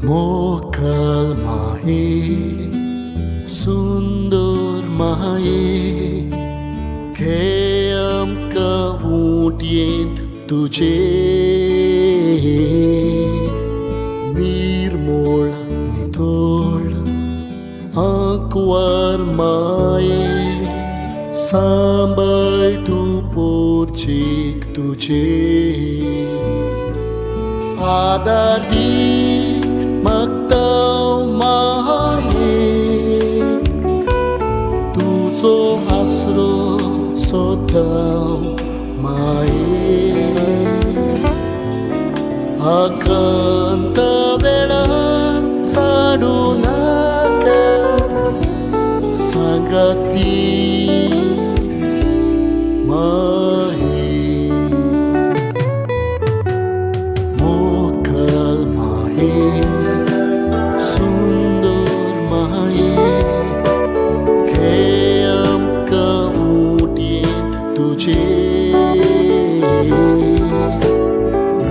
मोकल माये सुंदर माये घे आमकां उटयेंत तुजे निर्मोळ नितळ आंकवार माये सांबाळ तूं पोरचीक तुजे आदार दी मागता माये तुजो आसरो सोदता माये आकांत वेळार चाडूं नाका सांगात दी माये मोकल माये सुंदर माये घे आमकां उटयेंत तुजे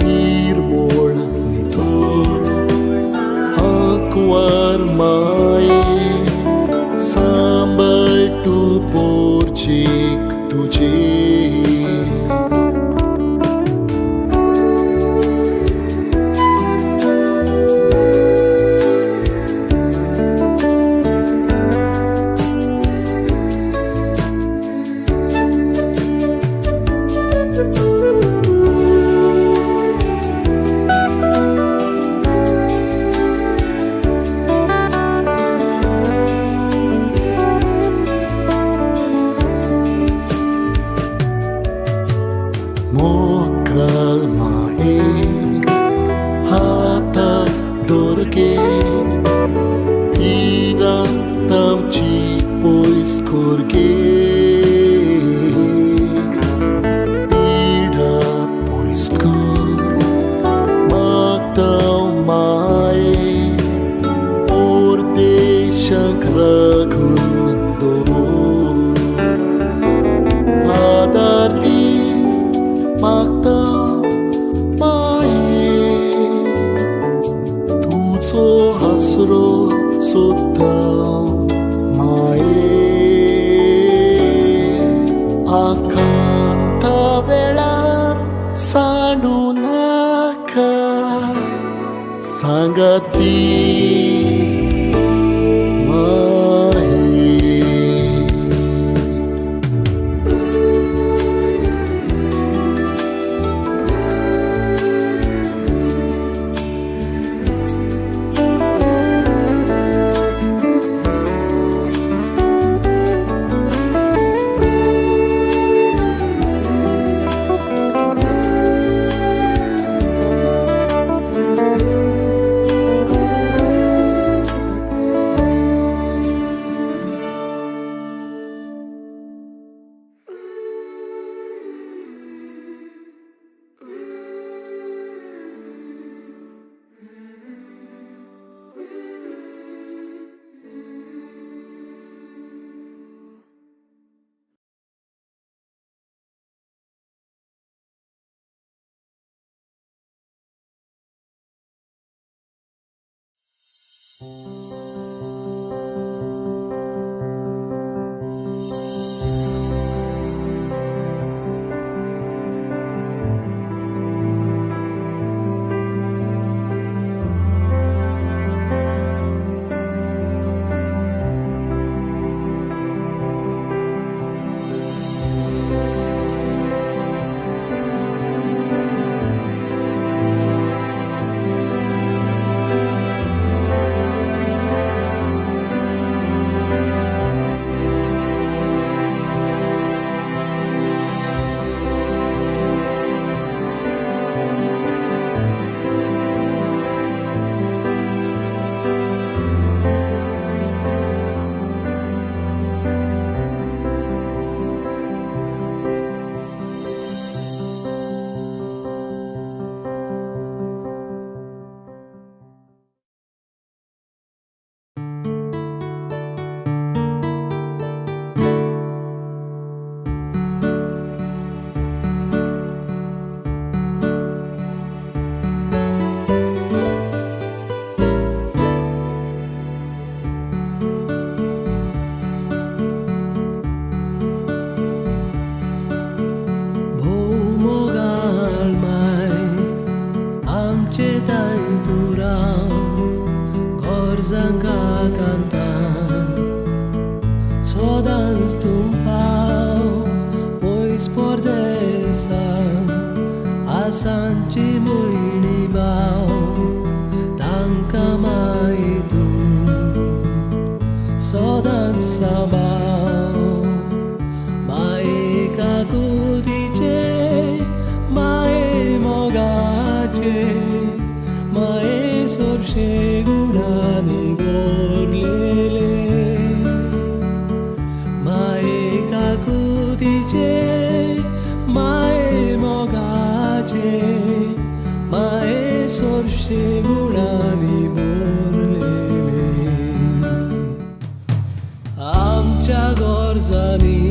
निर्मोळ नितळ आंकवार माये सांबाळ तूं पोरचीक तुजे. मोकल माये हातात दर गे भिरांत आमची पयस कर गे पिडा पयस कर मागता माये परदेशाक राखून दवर आदार दी मागता माये तुजो आसरो सोदता माये आकांत वेळार सांडूं नाका सांगात दी माये. आमचे ताय तूं राव गरजांका कांता सदांच तूं पाव पयस परदेसान आसांची म्हयणी भाव तांकां माय तूं सदांच सांबाळ माये काकुतीचे माये मोगाचे माये सोरशे गुणांनी भरलेले माये काकुतीचे माये मोगाचे माये सोरशे गुणांनी भरलेले आमच्या गरजांनी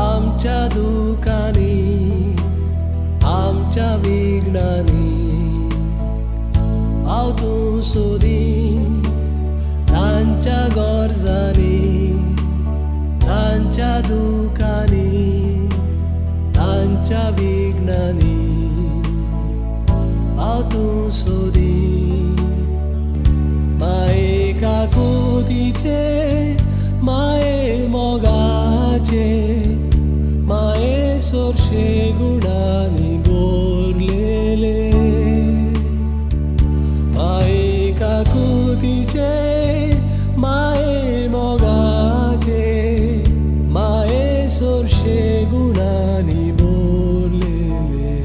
आमच्या दुखांनी आमच्या विघ्नांनी हांव तूं सोदी तांच्या गरजांनी तांच्या दुखांनी तांच्या विघ्नांनी हांव तूं सोदी माये काकुतीचे माये मोगाचे माये सोरशे गुणांनी भरलेले माये काकुतीचे माये मोगाचे माये सोरशे गुणांनी भरलेले.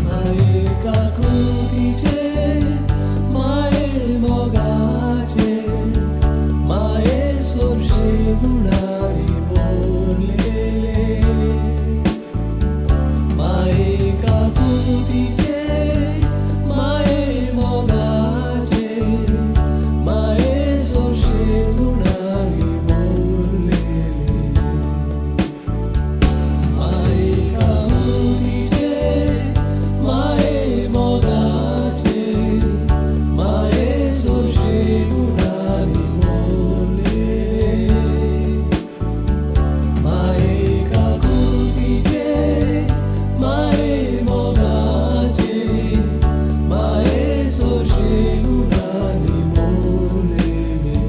माये काकुतीचे माये मोगाचे माये सोरशे गुणांनी भरलेले माये काकुतीचे माये मोगाचे माये सोरशे गुणांनी भरलेले माये काकुतीचे माये मोगाचे माये सोरशे गुणांनी भरलेले माये काकुतीचे माये मोगाचे माये सोरशे गुणांनी भरलेले.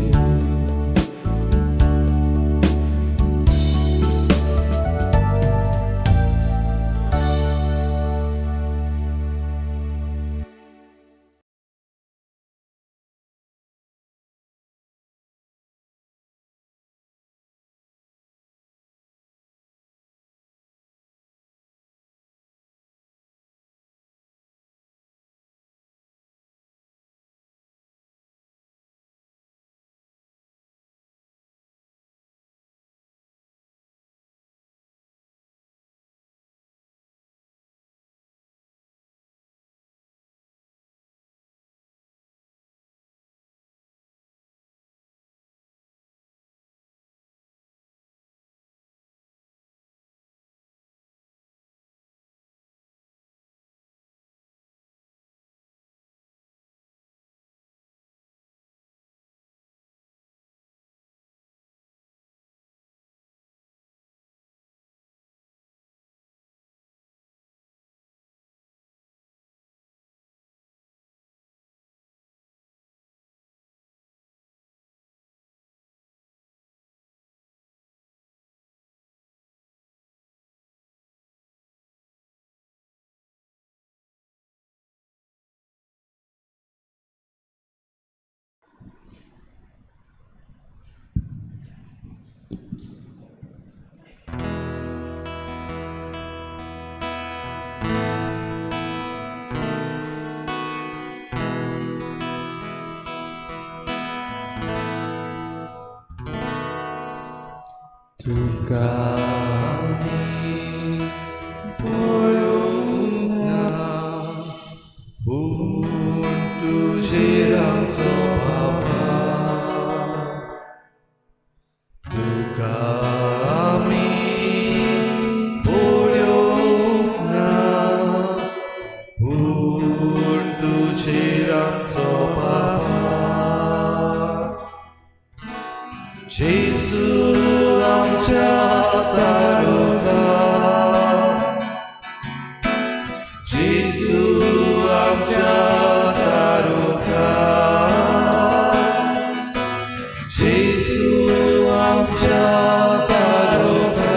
तुका आमी पळोवंक ना. जेजू आमच्या तारुका, जेजू आमच्या तारुका,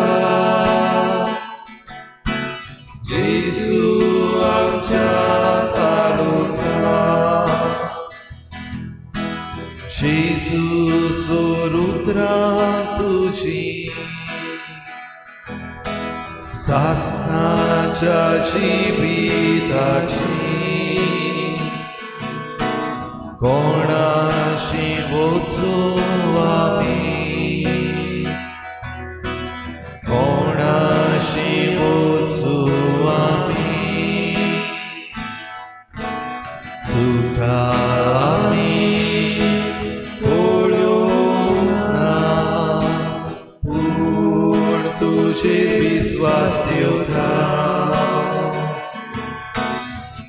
जेजू आमच्या तारुका. जेजू सोरुत्रां तुजी सासनाच्या जिविताची, कोणाशी वचूं आमी, कोणाशी वचूं आमी, तुका आमी पळोवंक ना, पूण तुजेर विस्वास ठेवता.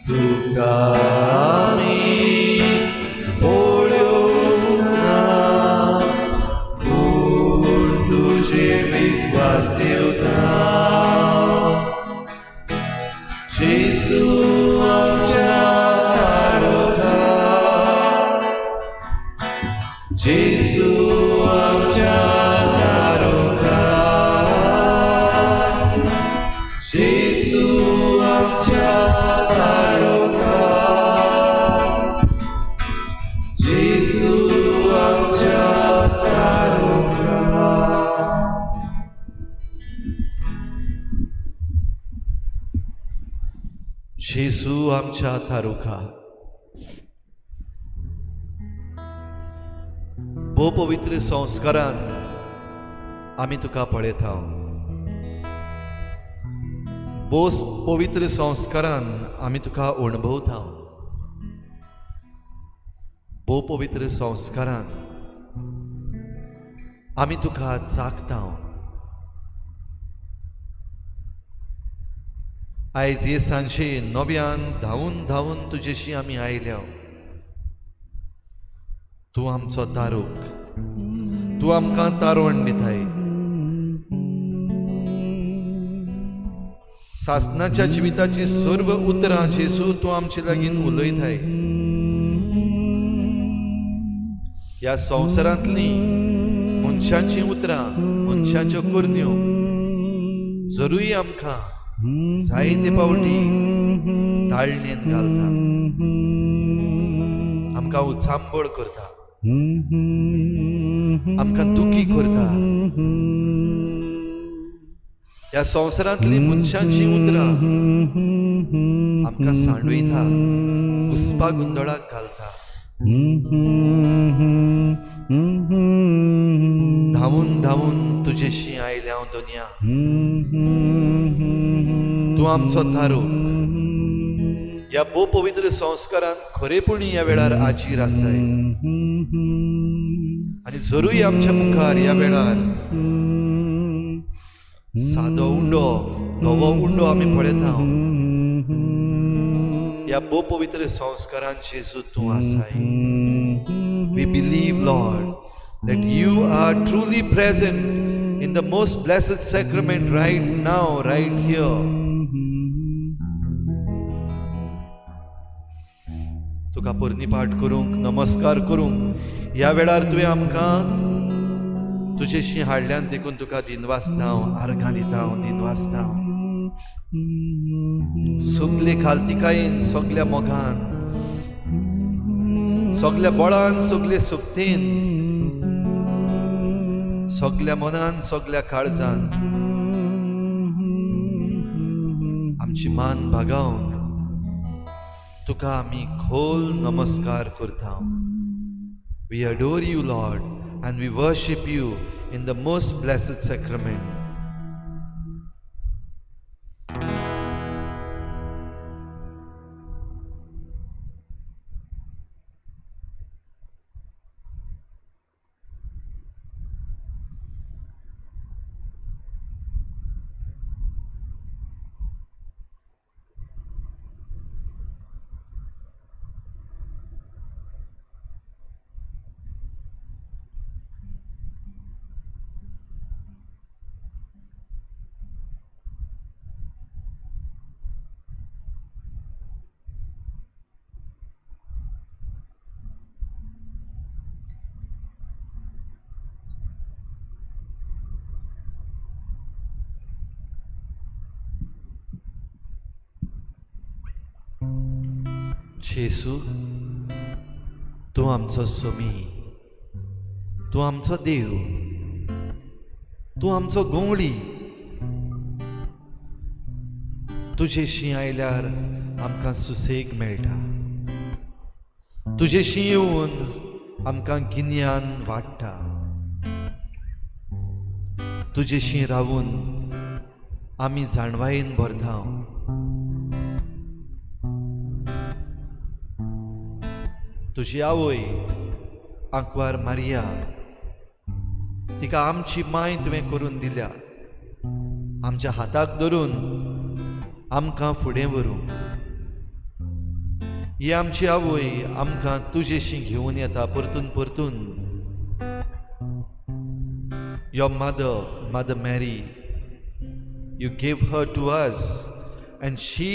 तुका आमी पळोवंक ना, पूण तुजेर विस्वास ठेवता. जेजू आमच्या तारुका, जेजू आमच्या तारुका, जेजू आमच्या तारुका, जेजू आमच्या तारुका. जेजू आमच्या तारुका. भोव पवित्र संस्कारान आमी तुका पळयता, भोव पवित्र संस्कारान आमी तुका अणभवता, भोव पवित्र संस्कारान आमी तुका चाखता. आयज हे सांजे नव्यान धांवून धांवून तुजेशी आमी आयल्या. तूं आमचो तारूक, तूं आमकां तारवण दिताय. सासनाच्या जिविताची सर्व उतरां जेजू तूं आमचे लागीं उलयताय. ह्या संवसारांतलीं मनशांचीं उतरां, मनशांच्यो करण्यो जरूय आमकां जायते पावटी ताळणेन घालता, आमकां उचांबळ करता, आमकां दुखी करता. ह्या संवसारांतलीं मनशांचीं उतरां आमकां सांडयता, घुसपा गोंदळाक घालता. धांवून धांवून तुजेशी आयल्या हांव दुनिया, तूं आमचो तारूक. ह्या भोव पवित्र संस्कारान खरेपणी ह्या वेळार आजीर आसाय आनी जरूय आमच्या मुखार ह्या वेळार सादो उंडो, धवो उंडो आमी पळयता, ह्या भोव पवित्र संस्कारान जेजू तूं आसाय. We believe, Lord, that you are truly present in the most blessed sacrament right now, right here. तुका पोरणीपाठ करूंक, नमस्कार करूंक ह्या वेळार तुवें आमकां तुजेशी हाडल्यान देखून तुका दिनवासता हांव, आर्गां दिता हांव, दिनवासता हांव. सगले खालतिकायेन, सगल्या मोगान, सगल्या बळान, सगले सुक्तेन, सगल्या मनान, सगल्या काळजान आमची मान भागावन तुका आमी खोल नमस्कार करता. We adore you, Lord, and we worship you in the most blessed sacrament. जेजू, तूं आमचो सोमी, तूं आमचो देव, तूं आमचो गोंवळी. तुजेशी आयल्यार आमकां सुसेग मेळटा, तुजेशी येवन आमकां गिन्यान वाडटा, तुजेशी रावून आमी जाणवायेन भरता. तुजी आवय आंकवार मारिया, तिका आमची माय तुवें करून दिल्या, आमच्या हाताक धरून आमकां फुडें व्हरूंक. ही आमची आवय आमकां तुजेशी घेवन येता परतून परतून. Your mother, Mother Mary, you gave her to us and she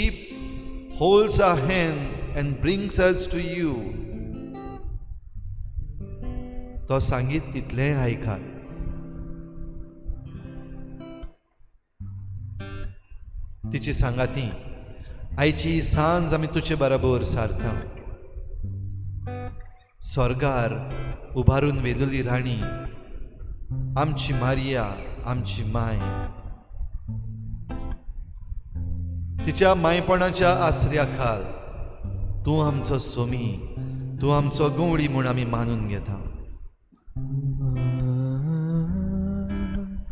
holds our hand and brings us to you. तो सांगीत तितलें आयकात. तिची सांगाती आयची सांज आमी तुजे बराबर सारता. स्वर्गार उबारून व्हेलेली राणी आमची मारिया, आमची माय, तिच्या मायपणाच्या आसऱ्या खाल तूं आमचो सोमी, तूं आमचो गवळी म्हूण आमी मानून घेता.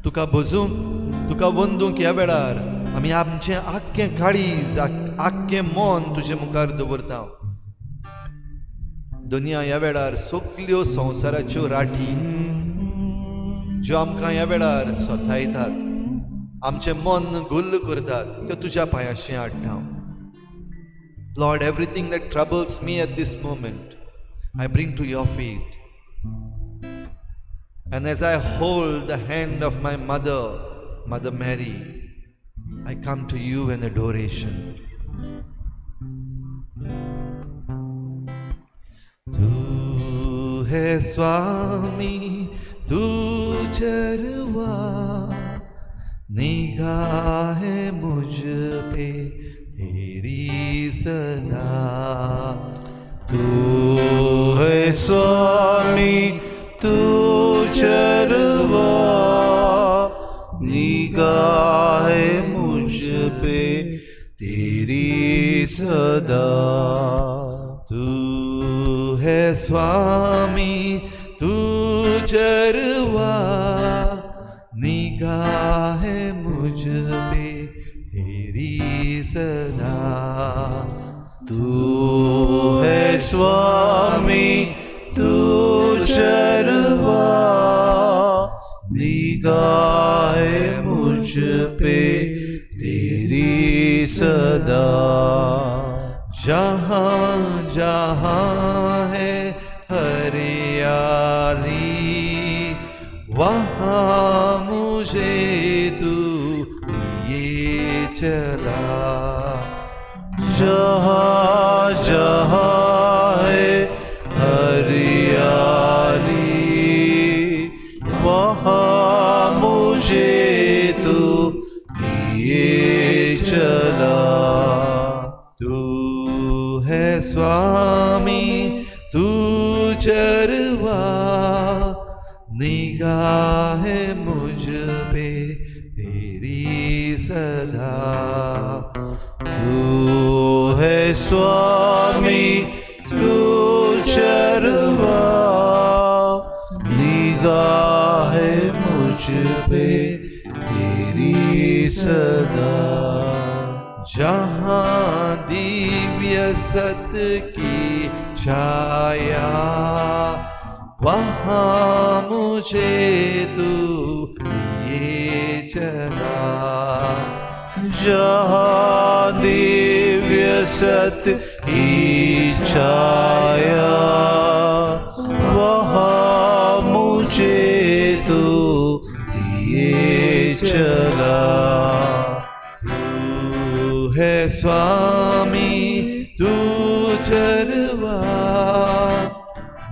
तुका भजूंक, तुका वंदूंक ह्या वेळार आमी आमचें आख्खें काळीज, आख्खें मन तुजे मुखार दवरता. दुनिया ह्या वेळार सगल्यो संवसाराच्यो राठी ज्यो आमकां ह्या वेळार सतायतात, आमचें मन गुल्ल करतात, त्यो तुज्या पांयाशी हाडटा. Lord, everything that troubles me at this moment I bring to your feet. And as I hold the hand of my mother, Mother Mary, I come to you in adoration. तू है स्वामी, तू चरवा, निगाह है मुझ पे तेरी सदा. तू है स्वामी, तू चरवा, निगाह है मुझ पे तेरी सदा. तू है स्वामी, तू चरवा, निगाह है मुझ पे तेरी सदा. तू है स्वामी, तू चरवा, निगाह है मुझ पे तेरी सदा. जहाँ जहाँ है हरियाली, वहाँ मुझे तू लिए चला. जहाँ जहाँ है हरियाली, वहाँ मुझे तू लिए चला. तू है स्वामी, तू चरवा, निगाह है मुझ पे तेरी सदा. तू है स्वामी, तू चरवा, निगाह है मुझ पे तेरी सदा. जहाँ दिव्य सत की छाया, वहाँ मुझे तू लिए चला. जहाँ दिव्य सत की छाया, वहाँ मुझे तू लिए चला. तू है स्वामी, तू चरवा,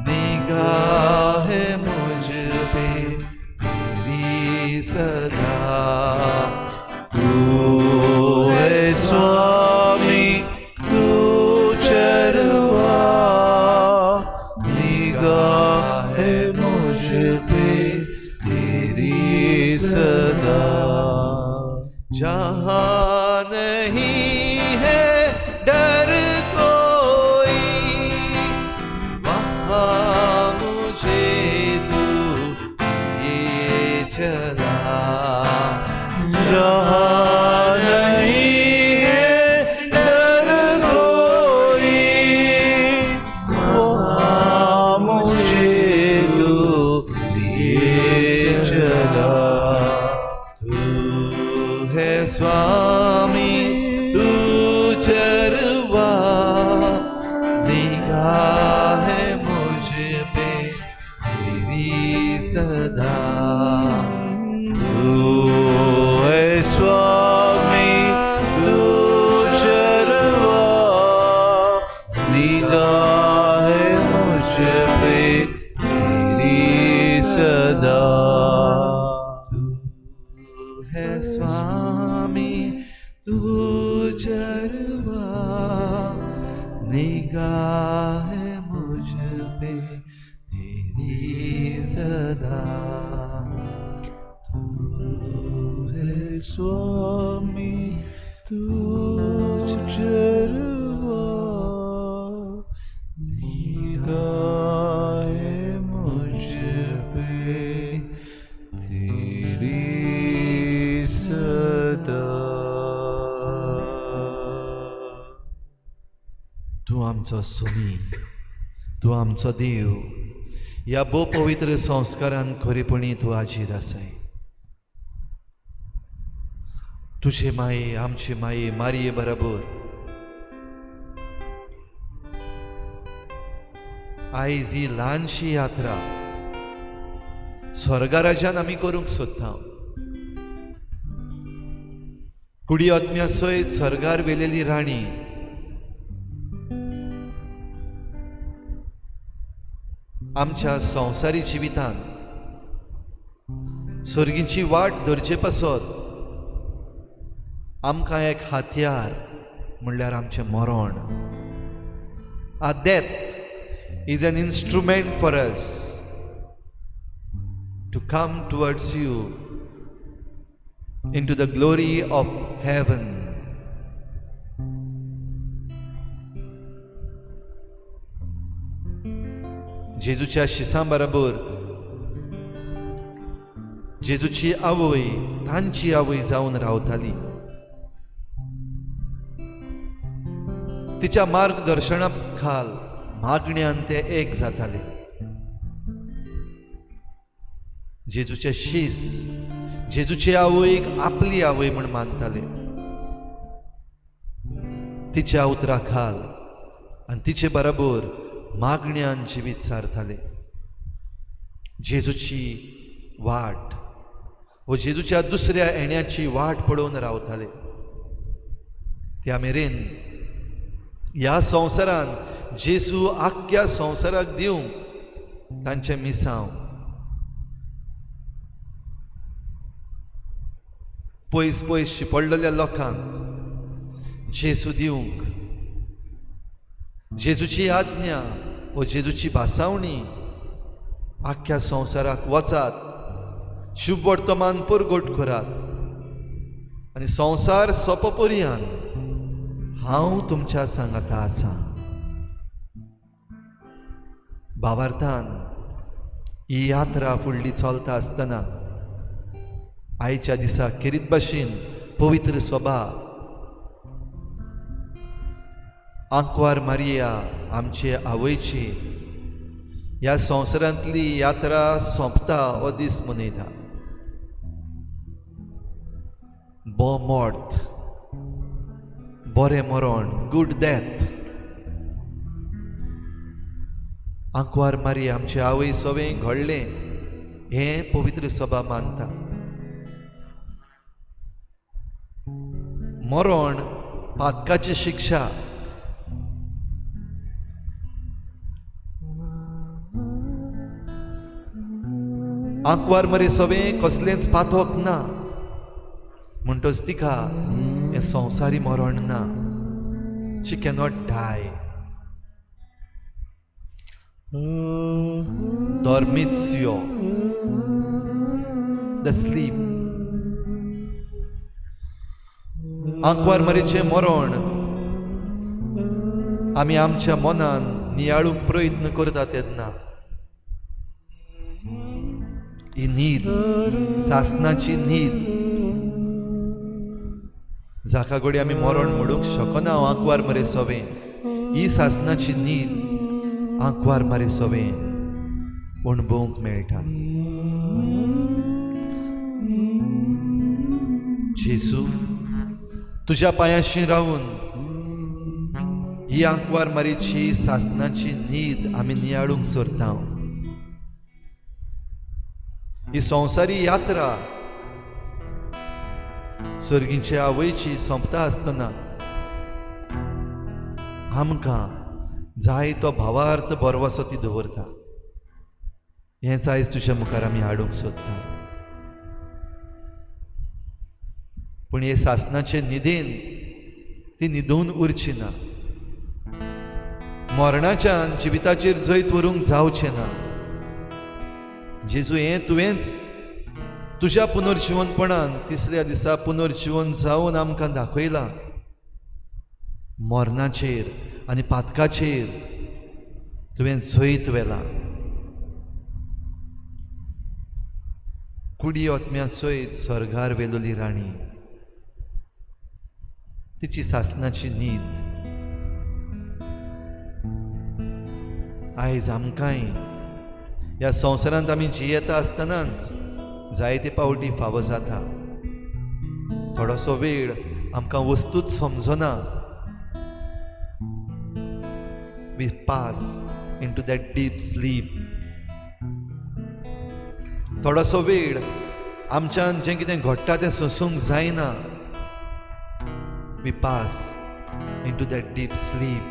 निगाह है मुझ पे तेरी सदा. तू है स्वामी, तू चरवा, निगाह मुझ पे तेरी सदा। तू है स्वामी तू चरवा, निगाह मुझ पे तेरी सदा। तू है स्वामी तू चरवा, निगाह मुझ पे तेरी सदा। तूं आमचो सुमी, तूं आमचो देव, ह्या भोव पवित्र संस्कारान खरेपणी तूं हाजीर आसाय। तुजे माये आमचे माये मारये बराबर आयज ही ल्हानशी यात्रा स्वर्गाराज्यान आमी करूंक सोदता। कुडी आत्म्या सयत स्वर्गार वेलेली राणी आमच्या संवसारी जिवितान स्वर्गीची वाट धरचे पासत आमकां एक हत्यार म्हणल्यार आमचें मरण. A death is an instrument for us to come towards you into the glory of heaven. जेजूच्या शिसां बरोबर जेजूची आवय तांची आवय जावन रावताली. तिच्या मार्गदर्शना खाल मागण्यान ते एक जाताले. जेजूचे शीस जेजूची आवयक आपली आवय म्हण मानताले. तिच्या उतरा खाल आनी तिचे बरोबर मागण्यान जिवीत सारताले. जेजूची वाट वो जेजूच्या दुसऱ्या येण्याची वाट पळोवन रावताले. त्या मेरेन ह्या संवसारान जेजू आख्ख्या संवसाराक दिवंक तांचें मिसांव पयस पयस शिपडलेल्या लोकांक जेजू दिवंक, जेजूची आज्ञा वो जेजूची भासावणी आख्ख्या संवसाराक वचात, शुभ वर्तमान परगट करात आनी संवसार सोंपो पर्यंत हांव तुमच्या सांगाता आसा. भावार्थान ही यात्रा फुडली चलता आसतना आयच्या दिसा खेरीत भाशेन पवित्र सभा आंकवार मारिया आमचे आवयची ह्या संवसारांतली यात्रा सोंपता हो दीस मनयता. बो मोर्त, बरें मरण, गुड डेथ. आंकवार मारिया आमचे आवय सवें घडलें हें पवित्र सभा मानता. मरण पातकाची शिक्षा. आंकवार मरे सवें कसलेंच पातक ना म्हणटच तिका हें संवसारी मरण ना. She cannot die. Dormitio, the sleep. आंकवार मरेचें मरण आमी आमच्या मनान नियाळूंक प्रयत्न करता तेन्ना ही न्हीद, सासनाची न्हीद जाका घडये आमी मरण म्हणूंक शकना. आंकवार मरे सवें ही सासनाची न्हीद आंकवार मारे सवें अणभवूंक मेळटा. जेजू तुज्या पांयाशी रावून ही आंकवार मारीची सासनाची न्हीद आमी नियाळूंक सोदता. ही संवसारी यात्रा सर्गीचे आवयची सोंपता आसतना आमकां जाय तो भावार्थ भरवसो ती दवरता. हेंच आयज तुज्या मुखार आमी हाडूंक सोदता. पूण हे सासनाचे न्हिदेन ती न्हिदून उरची ना. मरणाच्यान जिविताचेर जैत व्हरूंक जावचें ना. जेजू, हें तुवेंच तुज्या पुनर्जिवनपणान तिसऱ्या दिसा पुनर्जिवन जावन आमकां दाखयलां. मरणाचेर आनी पातकाचेर तुवें जैत व्हेलां. कुडी आत्म्या सयत स्वर्गार व्हेलोली राणी, तिची सासनाची न्हीद आयज आमकांय ह्या संवसारांत आमी जियेता आसतनाच जायते पावटी फावो जाता. थोडोसो वेळ आमकां वस्तूच समजना. We pass into that deep sleep. थोडोसो वेळ आमच्यान जें कितें घडटा तें सोंसूंक जायना. We pass into that deep sleep.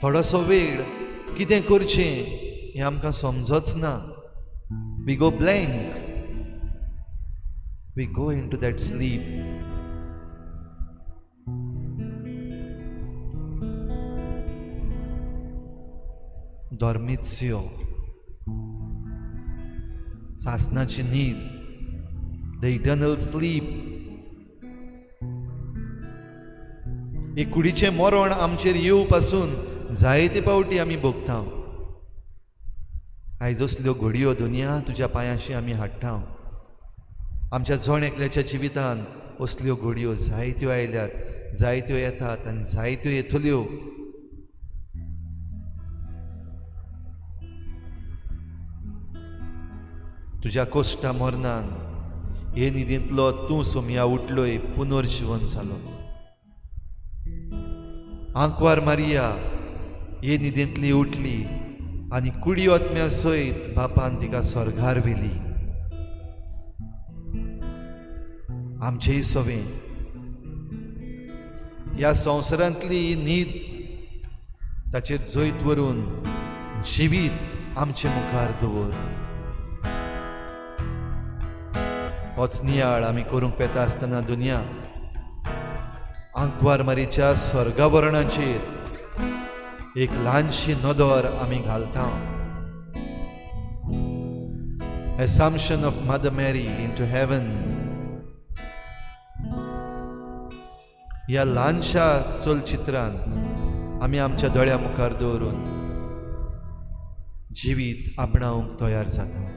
थोडोसो वेळ कितें करचें हें आमकां समजच ना. We go blank. We go into that sleep. Dormitio, सासनाची न्हीद, the eternal sleep. हे कुडीचें मरण आमचेर येवपासून जायते पावटी आमी भोगता. आयज असल्यो घडयो दुनिया तुज्या पांयांशी आमी हाडटा. आमच्या जण एकल्याच्या जिवितान असल्यो घडयो जायत्यो आयल्यात, जायत्यो येतात आनी जायत्यो येतल्यो. तुज्या कोश्टा मरणान हे न्हिदेंतलो तूं सोमया उठलोय, पुनर्जिवन जालो. आंकवार मारिया हे न्हिदेंतली उठली आनी कुडी आत्म्या सयत बापान तिका स्वर्गार व्हेली. आमचेय सवें ह्या संवसारांतली ही न्हीद ताचेर जैत व्हरून जिवीत आमचे मुखार दवर. होच नियाळ आमी करूंक वेता आसतना दुनिया आंकवार मारीच्या स्वर्गावरणाचेर एक ल्हानशी नदर आमी घालता. Assumption of Mother Mary into heaven ह्या ल्हानशा चलचित्रान आमी आमच्या दोळ्या मुखार दवरून जिवीत आपणावंक तयार जाता.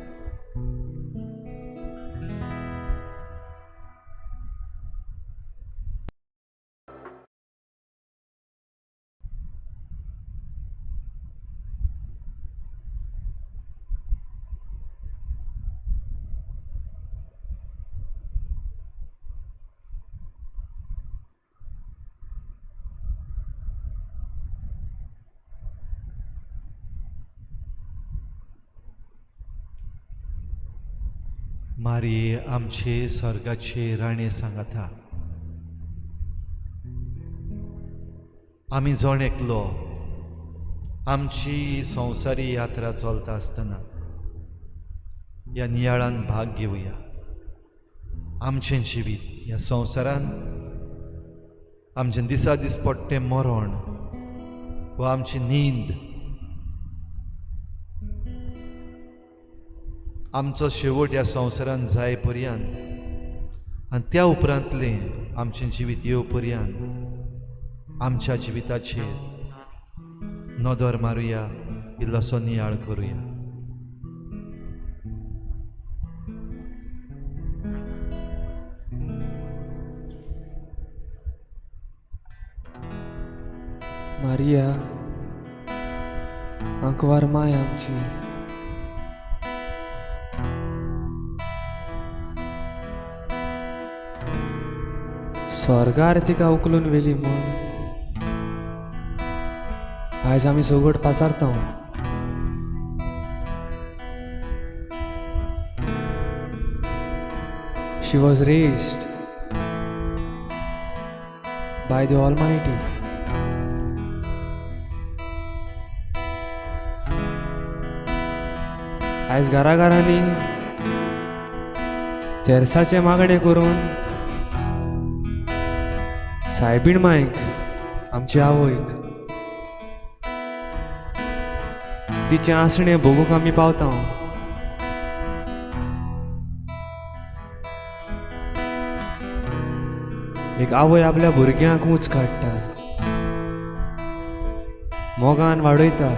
मारी आमचे स्वर्गाचे राणे सांगाता, आमी जण एकलो आमची संवसारी यात्रा चलता आसतना ह्या नियाळान भाग घेवया. आमचें जिवीत ह्या संवसारान आमचें दिसा दीस पडटें मरण वा आमची न्हीद, आमचो शेवट ह्या संवसारान जाय पर्यंत आनी त्या उपरांतलें आमचें जिवीत येव पर्यंत आमच्या जिविताचेर नदर मारुया, इल्लोसो नियाळ करुया. मारिया आंकवार माय आमची, स्वर्गार तिका उखलून व्हेली म्हूण आयज आमी सगट पाचारता. She was raised by the Almighty. आयज घराघरांनी तेर्साचें मागणें करून सायबीण मायक, आमचे आवयक, तिचें आसणें भोगूंक आमी पावता. एक आवय आपल्या भुरग्यांक ऊंच काडटा, मोगान वाडयता,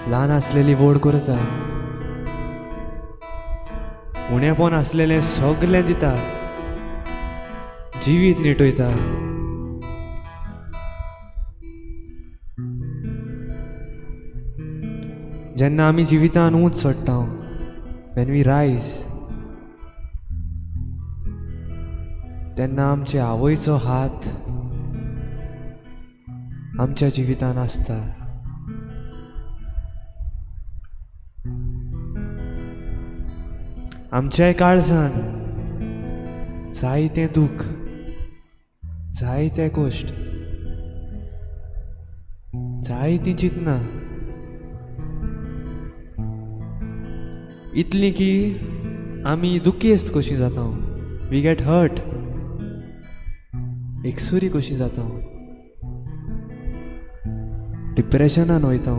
ल्हान आसलेली व्हड करता, उणेपण आसलेलें सगलें दिता, जिवीत निटयता. जेन्ना आमी जिवितान ऊंच चडटा, when we rise, तेन्ना आमचे आवयचो हात आमच्या जिवितान आसता. आमच्याय काळजान जायतें दूख, जायते कश्ट, जायतीं चिंतनां, इतलीं की आमी दुखेस्त कशीं जाता, we get hurt, एकसुरी कशीं जाता, डिप्रेशनान वयता.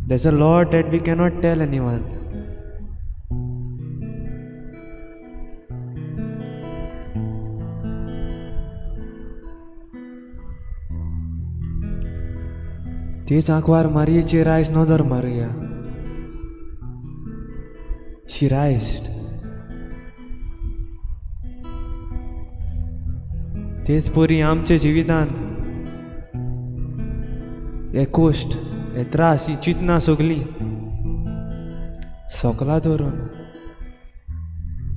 There's a lot that we cannot tell anyone. तेच आंकवार मारयेचेर आयज नदर मारुया. She raised. तेच परी आमच्या जिवितान हे कश्ट, हे त्रास, ही चिंतनां सगलीं सकला धरून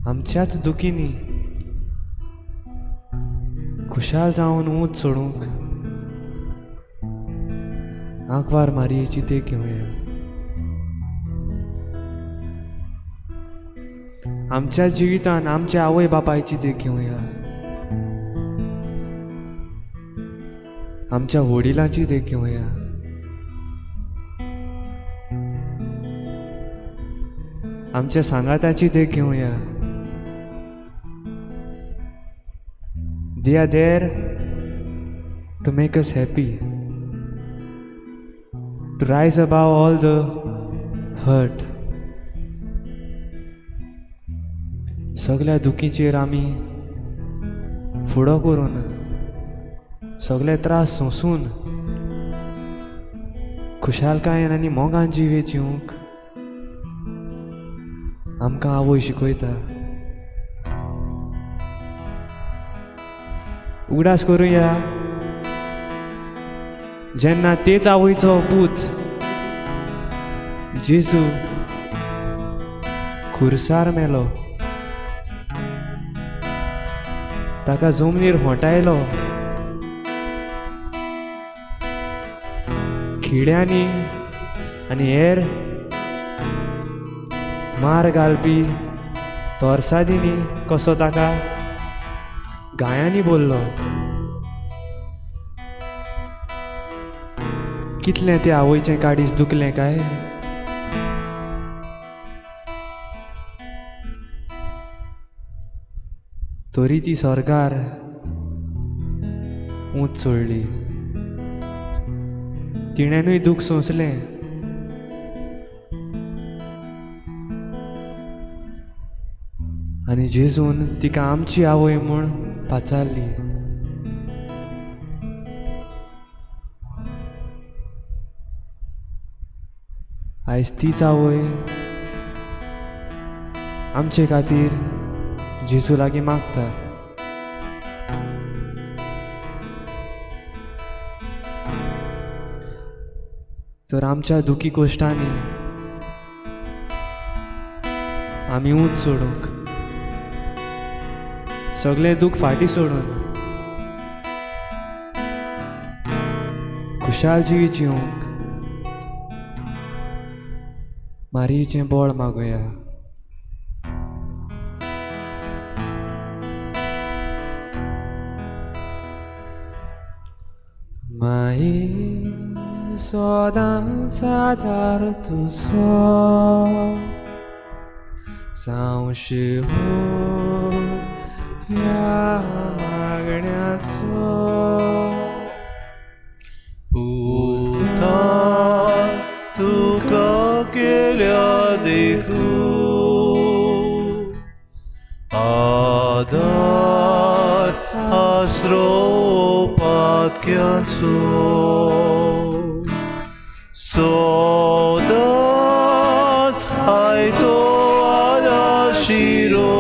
आमच्याच दुखींनी खुशाल जावन ऊंच चडूंक आंकवार मारयेची देख घेवया. आमच्या जिवितान आमच्या आवय बापायची देख घेवया, आमच्या वडिलांची देख घेवया, आमच्या सांगाताची देख घेवया. They are there to make us happy, to rise above all the hurt. सगल्या दुखीचेर आमी फुडो करून, सगळे त्रास सोंसून खुशालकायेन आनी मोगान जिवीत जिवंक आमकां आवय शिकयता. उगडास करुया जेन्ना तेच आवयचो पूत जेजू खुरसार मेलो, ताका जमनीर होंटायलो, खिड्यांनी आनी हेर मार घालपी तोरसादींनी कसो ताका गायांनी बोल्लो. कितलें ते आवयचें काडीस दुखलें काय? तरी ती स्वर्गार ऊंच चडली, तिणेनूय दूख सोंसलें. आनी जेजून तिका आमची आवय म्हूण पाचारली. आयज तीच आवय आमचे खातीर जेजू लागीं मागता. तर आमच्या दुखी कोश्टांनी आमी ऊंच चडूंक, सगळें दूख फाटीं सोडून खुशाल जिवीत जिवंक मारयेचें बळ मागुया. माये सदांच आदार तुजो जावं शिवो ह्या मागण्याचो पुता तुका केल्या देखू आदार आसरो पातक्याचो सदांच आयतो आलाशिरो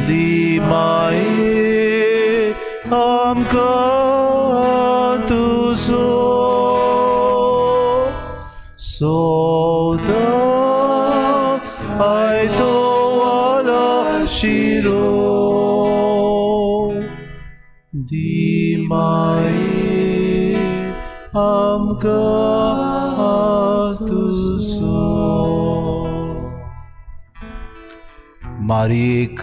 दी माये आमकां तुजो सदांच आयतो आलाशिरो दी माये आमकां तुजो. मारयेक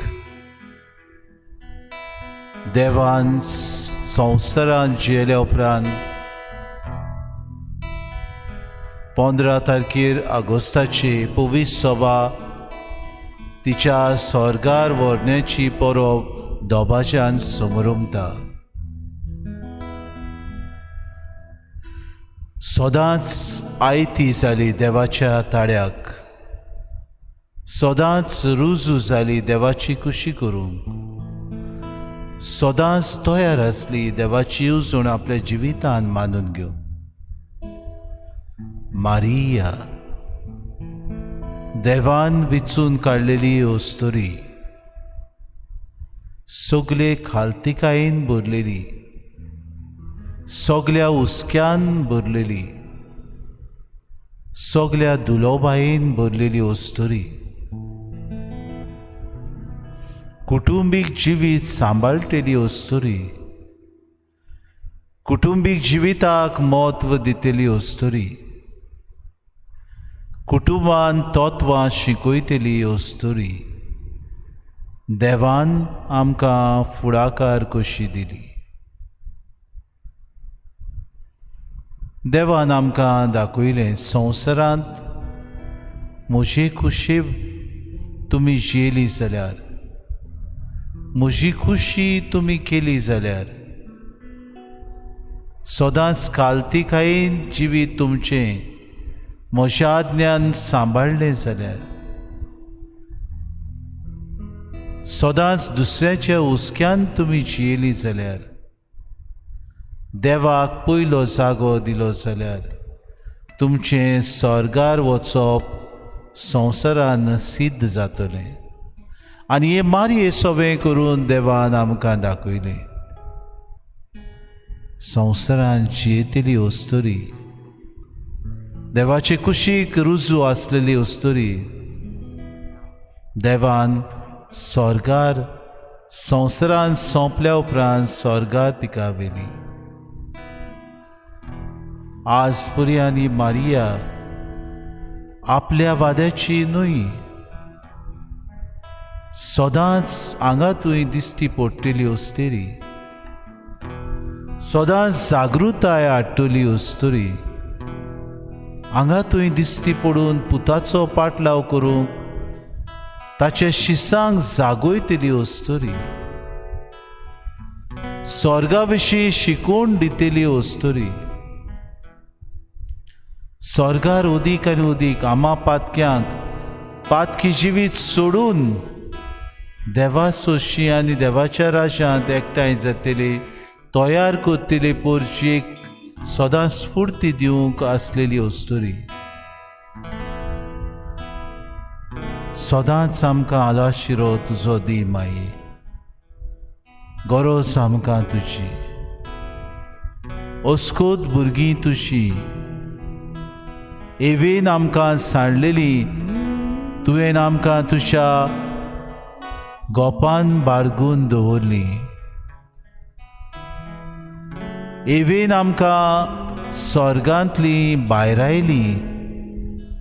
देवान संवसारांत जियेल्या उपरांत 15 तारखेर ऑगस्टाची पवित्र सभा तिच्या स्वर्गार व्हरण्याची परब दबाज्यान समरमता. सदांच आयती जाली देवाच्या ताळ्याक, सदांच रुजू जाली देवाची खुशी करूंक, सदांच तयार आसली देवाची येवजण आपल्या जिवितान मानून घेवंक. मारिया देवान विचून काडलेली अस्तुरी, सगले खालतिकायेन भरलेली, सगल्या हुस्क्यान भरलेली, सगल्या दुलोबायेन भरलेली अस्तुरी, कुटुंबीक जिवीत सांबाळटली अस्तुरी, कुटुंबीक जिविताक म्हत्व दितली अस्तुरी, कुटुंबान तत्वां शिकयतली अस्तुरी देवान आमकां फुडाकार कशी दिली. देवान आमकां दाखयलें संवसारांत म्हजे खुशे तुमी जियेली जाल्यार, म्हजी खुशी तुमी केली जाल्यार, सदांच कालतिकायेन जिवीत तुमचें म्हज्या आज्ञान सांबाळ्ळें जाल्यार, सदांच दुसऱ्याच्या हुस्क्यान तुमी जियेली जाल्यार, देवाक पयलो जागो दिलो जाल्यार तुमचें स्वर्गार वचप संवसारान सिद्ध जातलें. आनी हे मारये सवें करून देवान आमकां दाखयलें. संवसारान जियेतली अस्तुरी, देवाचे कुशीक रुजू आसलेली अस्तुरी देवान स्वर्गार संवसारान सोंपल्या उपरांत स्वर्गार तिका व्हेली. आज पुरयानी मारिया आपल्या वाद्याची न्हय, सदांच हांगा थंय दिश्टी पडटली अस्तुरी, सदांच जागृताय हाडटली अस्तुरी, हांगा थंय दिश्टी पडून पुताचो पाटलाव करूंक ताच्या शिसांक जागयतली अस्तुरी, स्वर्गा विशीं शिकोवन दितली अस्तुरी, स्वर्गार उदीक आनी उदीक आमा पातक्यांक पातकी जिवीत सोडून देवा सोशी आनी देवाच्या राज्यांत एकठांय जातली तयार करतली पोरचेक सदां स्फूर्ती दिवंक आसलेली अस्तुरी. सदांच आमकां आलाशिरो तुजो दी माई, गरज आमकां तुजी, अस्कोत भुरगीं तुजी, एवेन आमकां सांडलेली तुवें आमकां तुज्या गोपान बाळगून दवरली, एवेन आमकां स्वर्गांतली भायरायली,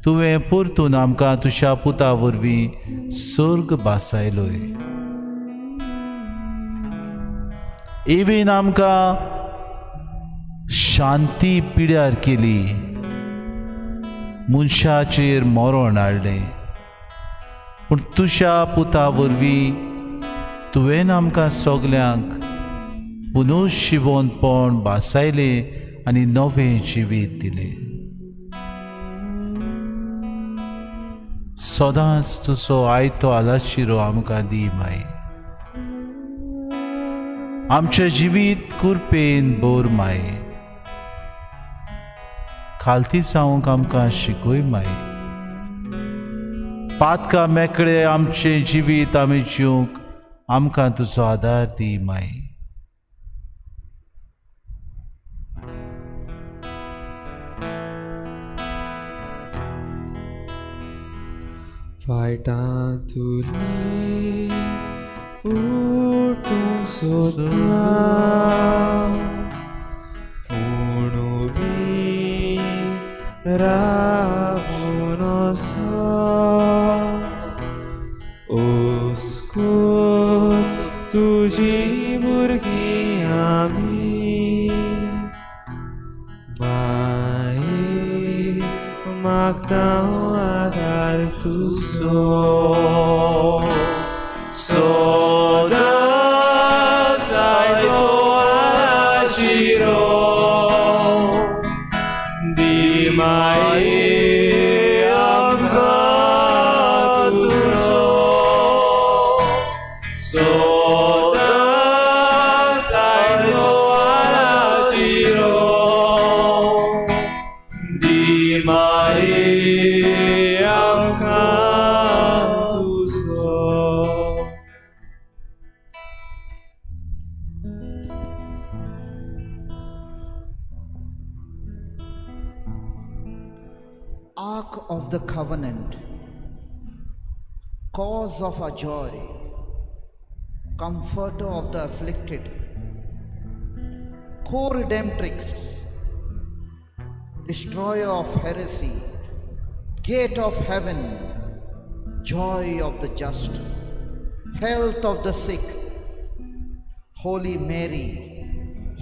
तुवें परतून आमकां तुज्या पुता वरवीं सर्ग भासायलोय. इवीन आमकां शांती पिड्यार केली, मनशाचेर मरण हाडलें. पूण तुज्या पुता वरवीं तुवें आमकां सगल्यांक पुनर्जिवंतपण भासायलें आनी नवें जिवीत दिलें. सदांच तुजो आयतो आलाशिरो आमकां दी माई. आमचें जिवीत कुरपेन बोर माई. खालती जावंक आमकां शिकय माई. पातकां मेकळे आमचें जिवीत आमी जिवंक आमकां तुजो आदार दी माई. फायटांतुली उठूंक सोदता पूण उबी रावून असो ओस्कोत तुजी भुरगीं आमी माई मागता आदार तुजो सदांच आयतो आलाशिरो दी माई आमकां तुजो सदांच आयतो आलाशिरो दी माई आमकां तुजो. Ark of the Covenant, cause of our joy, comforter of the afflicted, co-redemptrix, destroyer of heresy, gate of heaven, joy of the just, health of the sick, Holy Mary,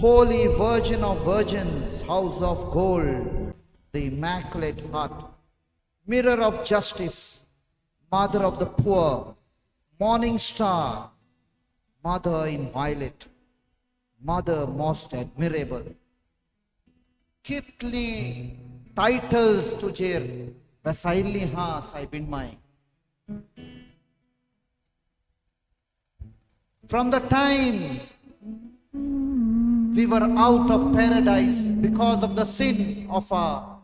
Holy Virgin of Virgins, house of gold, the Immaculate Heart, mirror of justice, mother of the poor, morning star, mother in violet, mother most admirable. कितली titles तुजेर बसायल्ली हा सायबीण my. From the time we were out of paradise because of the sin of our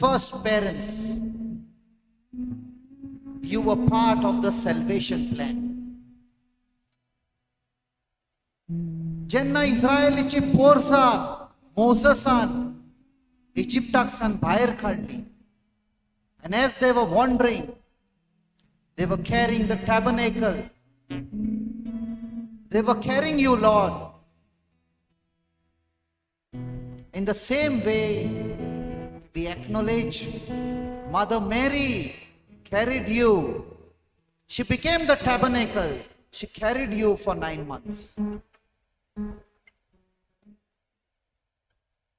first parents, you were part of the salvation plan. जेन्ना इस्रायलीची पोरसां मोजसान इजिप्टाक सान भायर काडली, and as they were wandering, they were carrying the tabernacle. They were carrying you, Lord. In the same way, we acknowledge Mother Mary carried you. She became the tabernacle. She carried you for 9 months.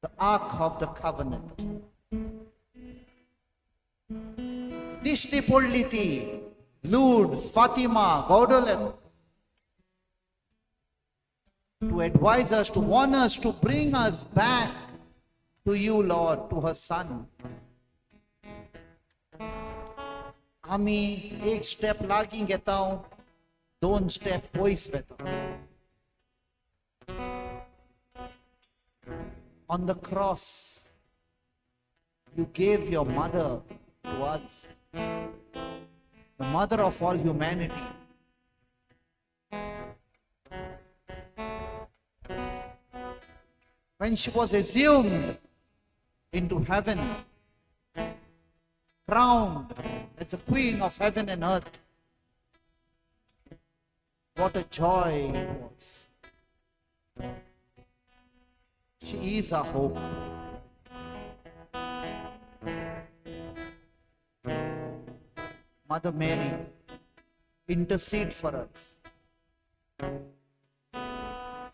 The Ark of the Covenant. दिश्टी पडली ती Lourdes, Fatima, Guadalupe, to advise us, to warn us, to bring us back to you, Lord, to her son. आमी एक step लागीं घेता, दोन step पयस वेता. On the cross, you gave your mother to us, the mother of all humanity. When she was assumed into heaven, crowned as the queen of heaven and earth, what a joy it was. She is our hope. Mother Mary, intercede for us.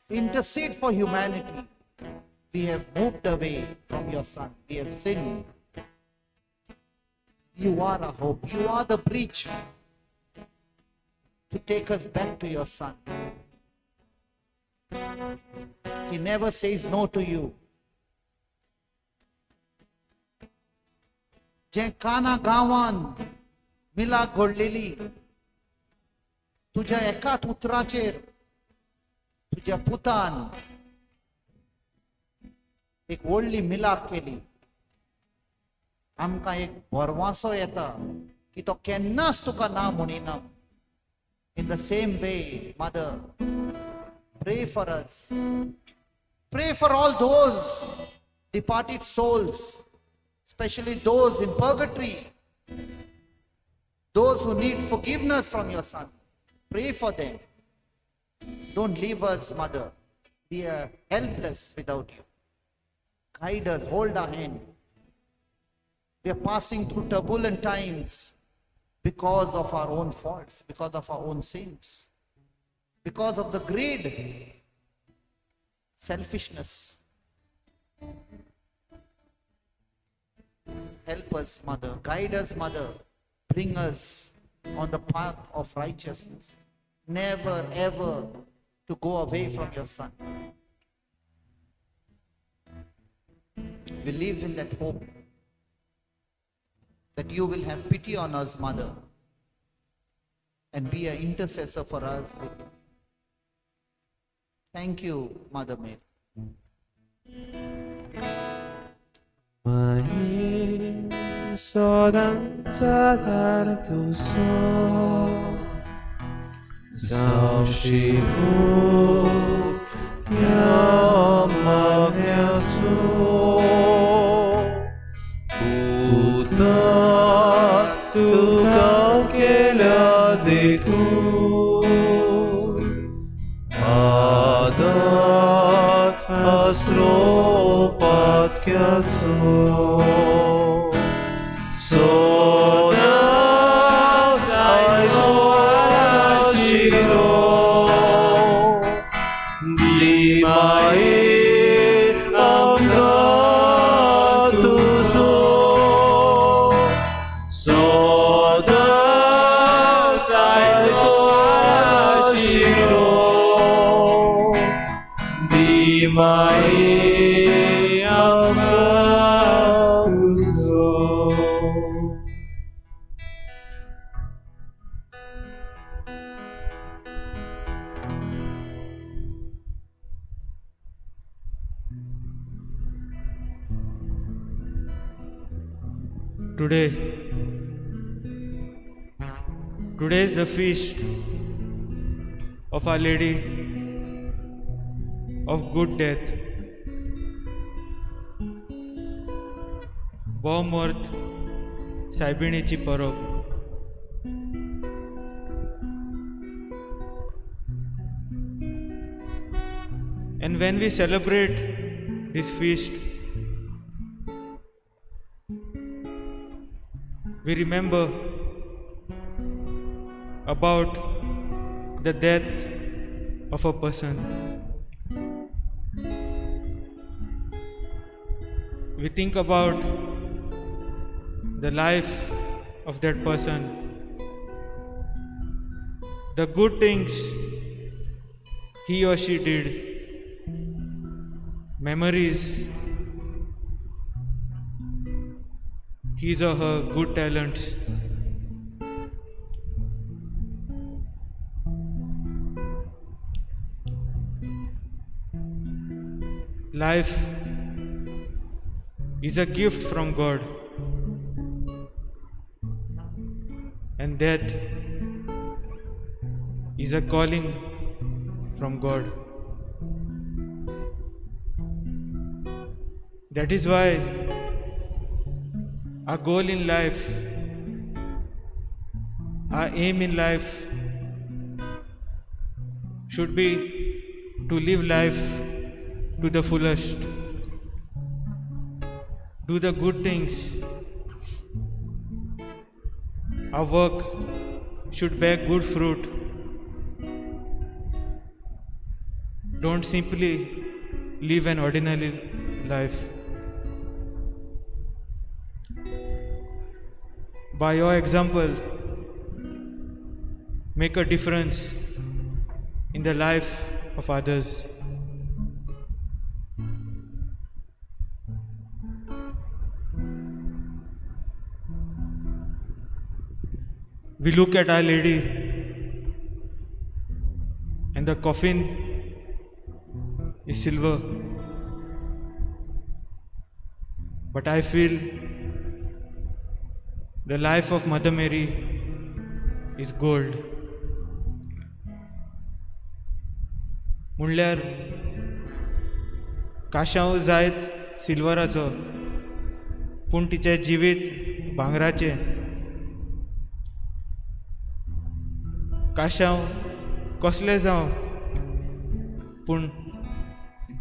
Intercede for humanity. We have moved away from your Son. We have sinned. You are our hope. You are the bridge to take us back to your Son. He never says no to you. जे काना गांवान मिलाक घडलेली तुज्या एकाच उतराचेर तुज्या पुतान एक व्हडली मिलाक केली. आमकां एक भरवासो येता की तो केन्नाच तुका ना म्हणिना. In the same way, Mother, pray for us. Pray for all those departed souls, especially those in purgatory, those who need forgiveness from your Son. Pray for them. Don't leave us, Mother. We are helpless without you. Guide us, hold our hand. We are passing through turbulent times because of our own faults, because of our own sins, because of the greed, selfishness. Help us, Mother. Guide us, Mother. Bring us on the path of righteousness. Never, ever to go away from your Son. We live in that hope that you will have pity on us, Mother, and be an intercessor for us with you. Thank you, Mother Mary. माये सदांचा धार तुजो जावं शिवू ह्या मागण्याचो पुता तुका केल्या देखून आदार आसरो पातक्याचो सदां आयलो आशिरो दी माये आमकां तुजो सदां आयलो आशिरो दी माये आमकां तुजो. Today, today is the feast of Our Lady of Good Death. भोव सायबिणीची परब. And when we celebrate this feast, we remember about the death of a person. We think about the life of that person, the good things he or she did, memories, his or her good talents. Life is a gift from God, and death is a calling from God. That is why our goal in life, our aim in life should be to live life to the fullest, do the good things. Our work should bear good fruit. Don't simply live an ordinary life. By your example, make a difference in the life of others. We look at Our Lady and the coffin is silver. But I feel the life of Mother Mary is gold. म्हणल्यार काशांव जायत सिल्वराचो, पूण तिचें जिवीत भांगराचें. काशांव कसलें जावं, पूण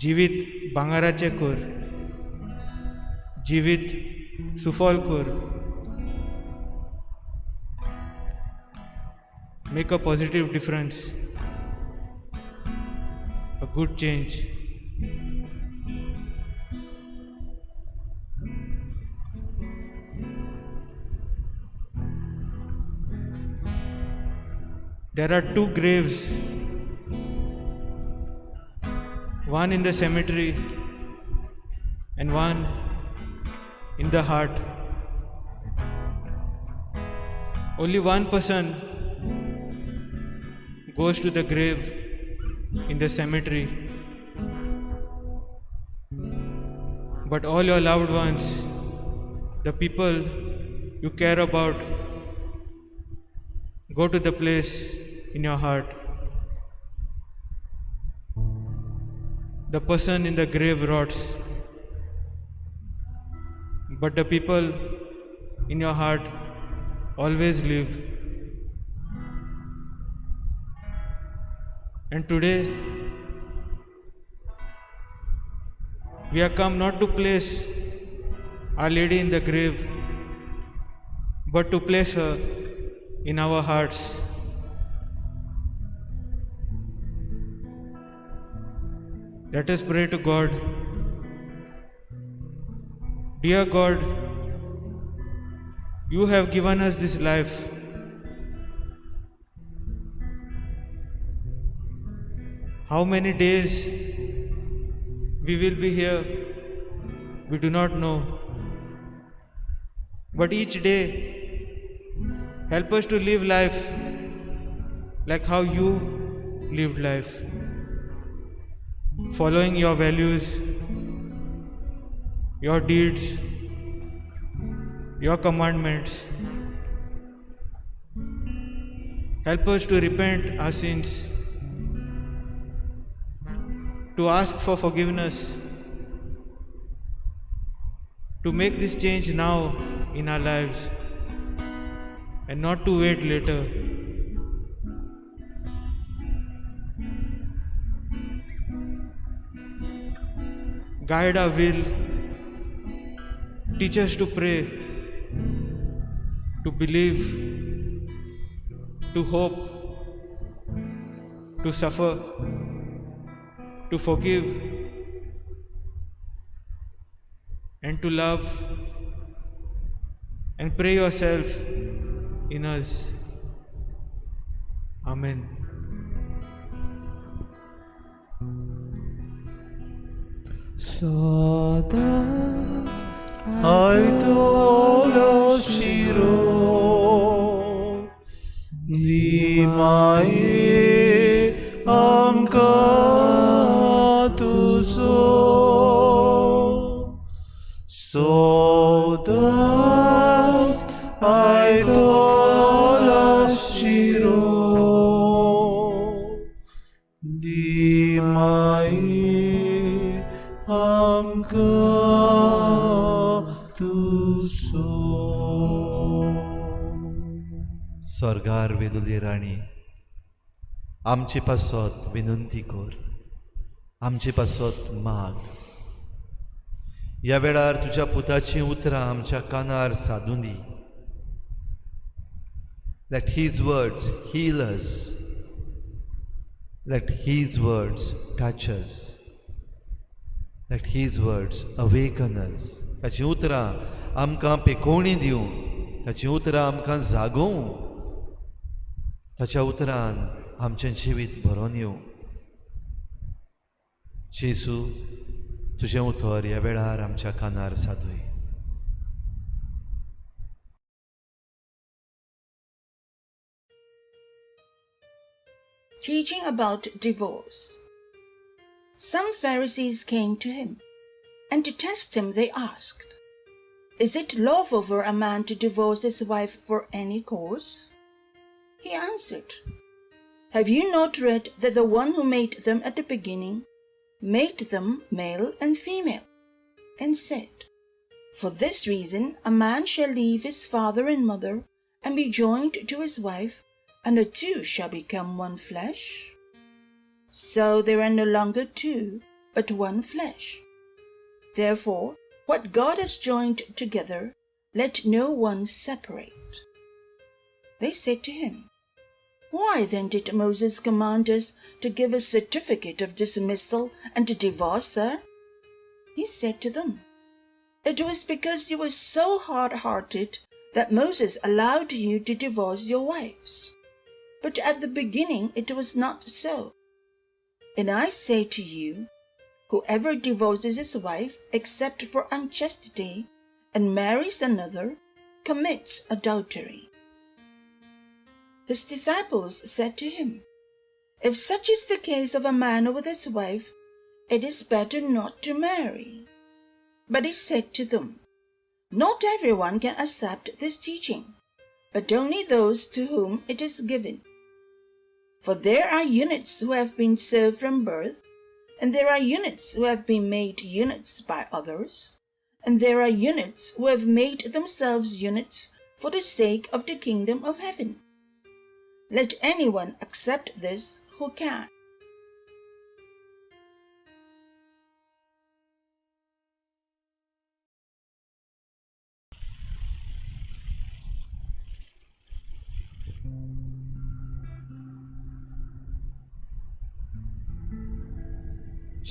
जिवीत भांगराचें कर, जिवीत सुफल कर. Make a positive difference, a good change. There are two graves, one in the cemetery and one in the heart. Only one person goes to the grave in the cemetery, but all your loved ones, the people you care about, go to the place in your heart. The person in the grave rots, but the people in your heart always live. And today, we have come not to place Our Lady in the grave, but to place her in our hearts. Let us pray to God. Dear God, you have given us this life. How many days we will be here, we do not know. But each day, help us to live life like how you lived life, following your values, your deeds, your commandments. Help us to repent our sins, to ask for forgiveness, to make this change now in our lives and not to wait later. Guide our will, teach us to pray, to believe, to hope, to suffer, to forgive, and to love, and pray yourself in us. Amen. सदांच आयतलो शिरो दी माये आमकां तुजो सदांच आयतलो शिरो दी माये आमकां तुजो. स्वर्गार वेलुली राणी, आमचे पासत विनंती कर, आमचे पासत माग. ह्या वेळार तुज्या पुताचीं उतरां आमच्या कानार सादूं दी. Let his words heal us. Let His words touch us. Let His words awaken us. ताचीं उतरां आमकां पेकोवणी दिवं, ताचीं उतरां आमकां जागोवं, ताच्या उतरान आमचें जिवीत भरोन येवं. जेजू, तुजें उतर ह्या वेळार आमच्या कानार सादय. Teaching about divorce. Some Pharisees came to him, and to test him they asked, "Is it lawful for a man to divorce his wife for any cause?" He answered, "Have you not read that the one who made them at the beginning made them male and female, and said, 'For this reason a man shall leave his father and mother and be joined to his wife, and the two shall become one flesh?' So there are no longer two, but one flesh. Therefore, what God has joined together, let no one separate." They said to him, "Why then did Moses command us to give a certificate of dismissal and to divorce her?" He said to them, "It was because you were so hard-hearted that Moses allowed you to divorce your wives. But at the beginning it was not so. And I say to you, whoever divorces his wife except for unchastity and marries another commits adultery." His disciples said to him, "If such is the case of a man with his wife, it is better not to marry." But he said to them, "Not everyone can accept this teaching, but only those to whom it is given. For there are eunuchs who have been so from birth, and there are eunuchs who have been made eunuchs by others, and there are eunuchs who have made themselves eunuchs for the sake of the kingdom of heaven. Let anyone accept this who can."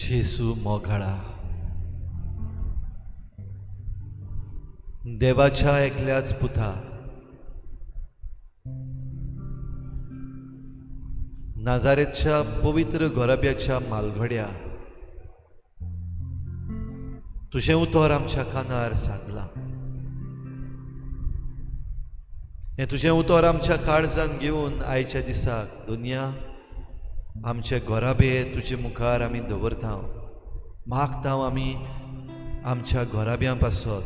जेजू मोगाळा, देवाच्या एकल्याच पुता, नाजारेतच्या पवित्र गोराब्याच्या मालघड्या, तुजें उतर आमच्या कानार सादलां. हें तुजें उतर आमच्या काळजान घेवन आयच्या दिसाक दुनिया आमचे घराबे तुजे मुखार आमी दवरता, मागता आमी आमच्या घराब्यां पासत.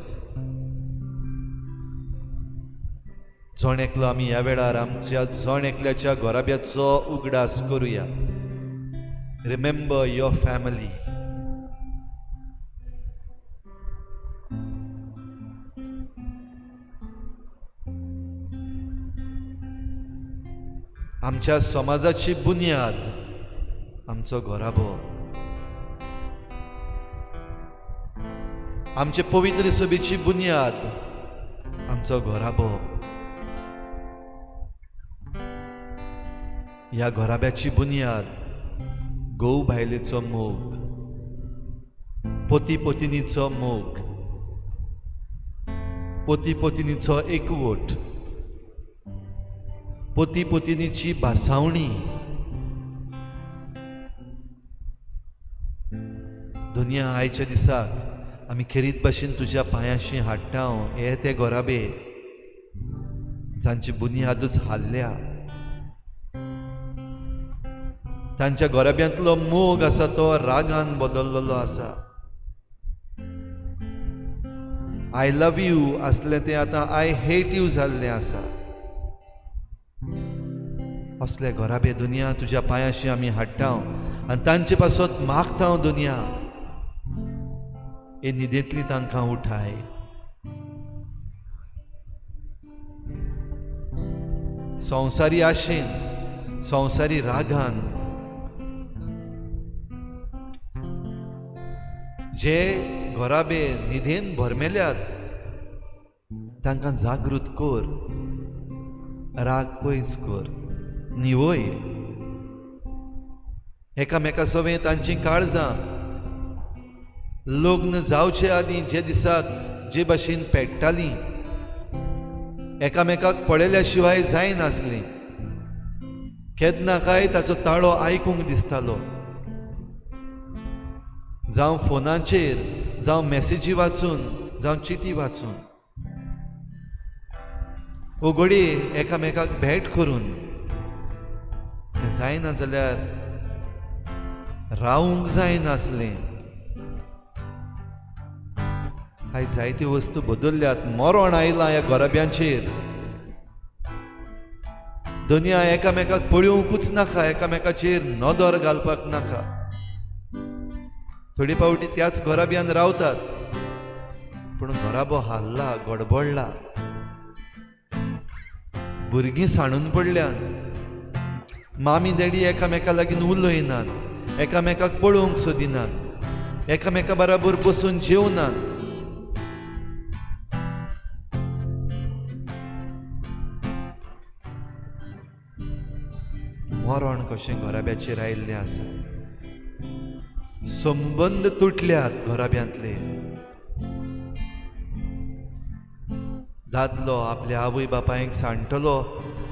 जण एकलो आमी ह्या वेळार आमच्या जण एकल्याच्या घराब्याचो उगडास करुया. Remember your family. आमच्या समाजाची बुन्याद आमचो घराबो, आमचे पवित्र सभेची बुन्याद आमचो घराबो. ह्या घराब्याची बुन्याद घोव बायलेचो मोग, पती पतिनीचो मोग, पती पतिनीचो एकवट, पती पतिनीची भासावणी. दुनिया आयच्या दिसाक आमी खेरीत भाशेन तुज्या पांयाशी हाडटा. हे ते घराबे जांची बुन्यादूच हाल्ल्या, तांच्या घराब्यांतलो मोग आसा तो रागान बदललेलो आसा. I love you आसलें तें आतां I hate you जाल्लें आसा. असले घराबे दुनिया तुज्या पांयाशी आमी हाडटा आनी तांचे पासत मागता. दुनिया हे न्हिदेंतली तांकां उठाय. संवसारी आशेन, संवसारी रागान जे घराबे न्हिदेन भरमेल्यात तांकां जागृत कर, राग पयस कर, निवय. एकामेका सवें तांचीं काळजां लग्न जावचे आदीं जे दिसाक जे भाशेन पेट्टालीं, एकामेकाक पळयल्या शिवाय जायनासलीं. केन्ना काय ताचो ताळो आयकूंक दिसतालो, जावं फोनाचेर, जावं मॅसेजी वाचून, जावं चिटी वाचून, वो घडये एकामेकाक भेट करून. जायना जाल्यार रावूंक जायनासलें. आयज जायत्यो वस्तू बदल्ल्यात, मरण आयलां ह्या घराब्यांचेर. दुनिया एकामेकाक पळोवंकूच नाका, एकामेकाचेर नदर घालपाक नाका. थोडे फावटी त्याच घराब्यान रावतात, पूण घराबो हाल्ला, गडबडला, भुरगीं सांडून पडल्यान, मामी डॅडी एकामेका लागीं उलयनात, एकामेकाक पळोवंक सोदिनात, एकामेका बराबर बसून जेवनात. मरण कशें घराब्याचेर आयिल्लें आसा, संबंद तुटल्यात घराब्यांतले. दादलो आपल्या आवय बापायक सांडटलो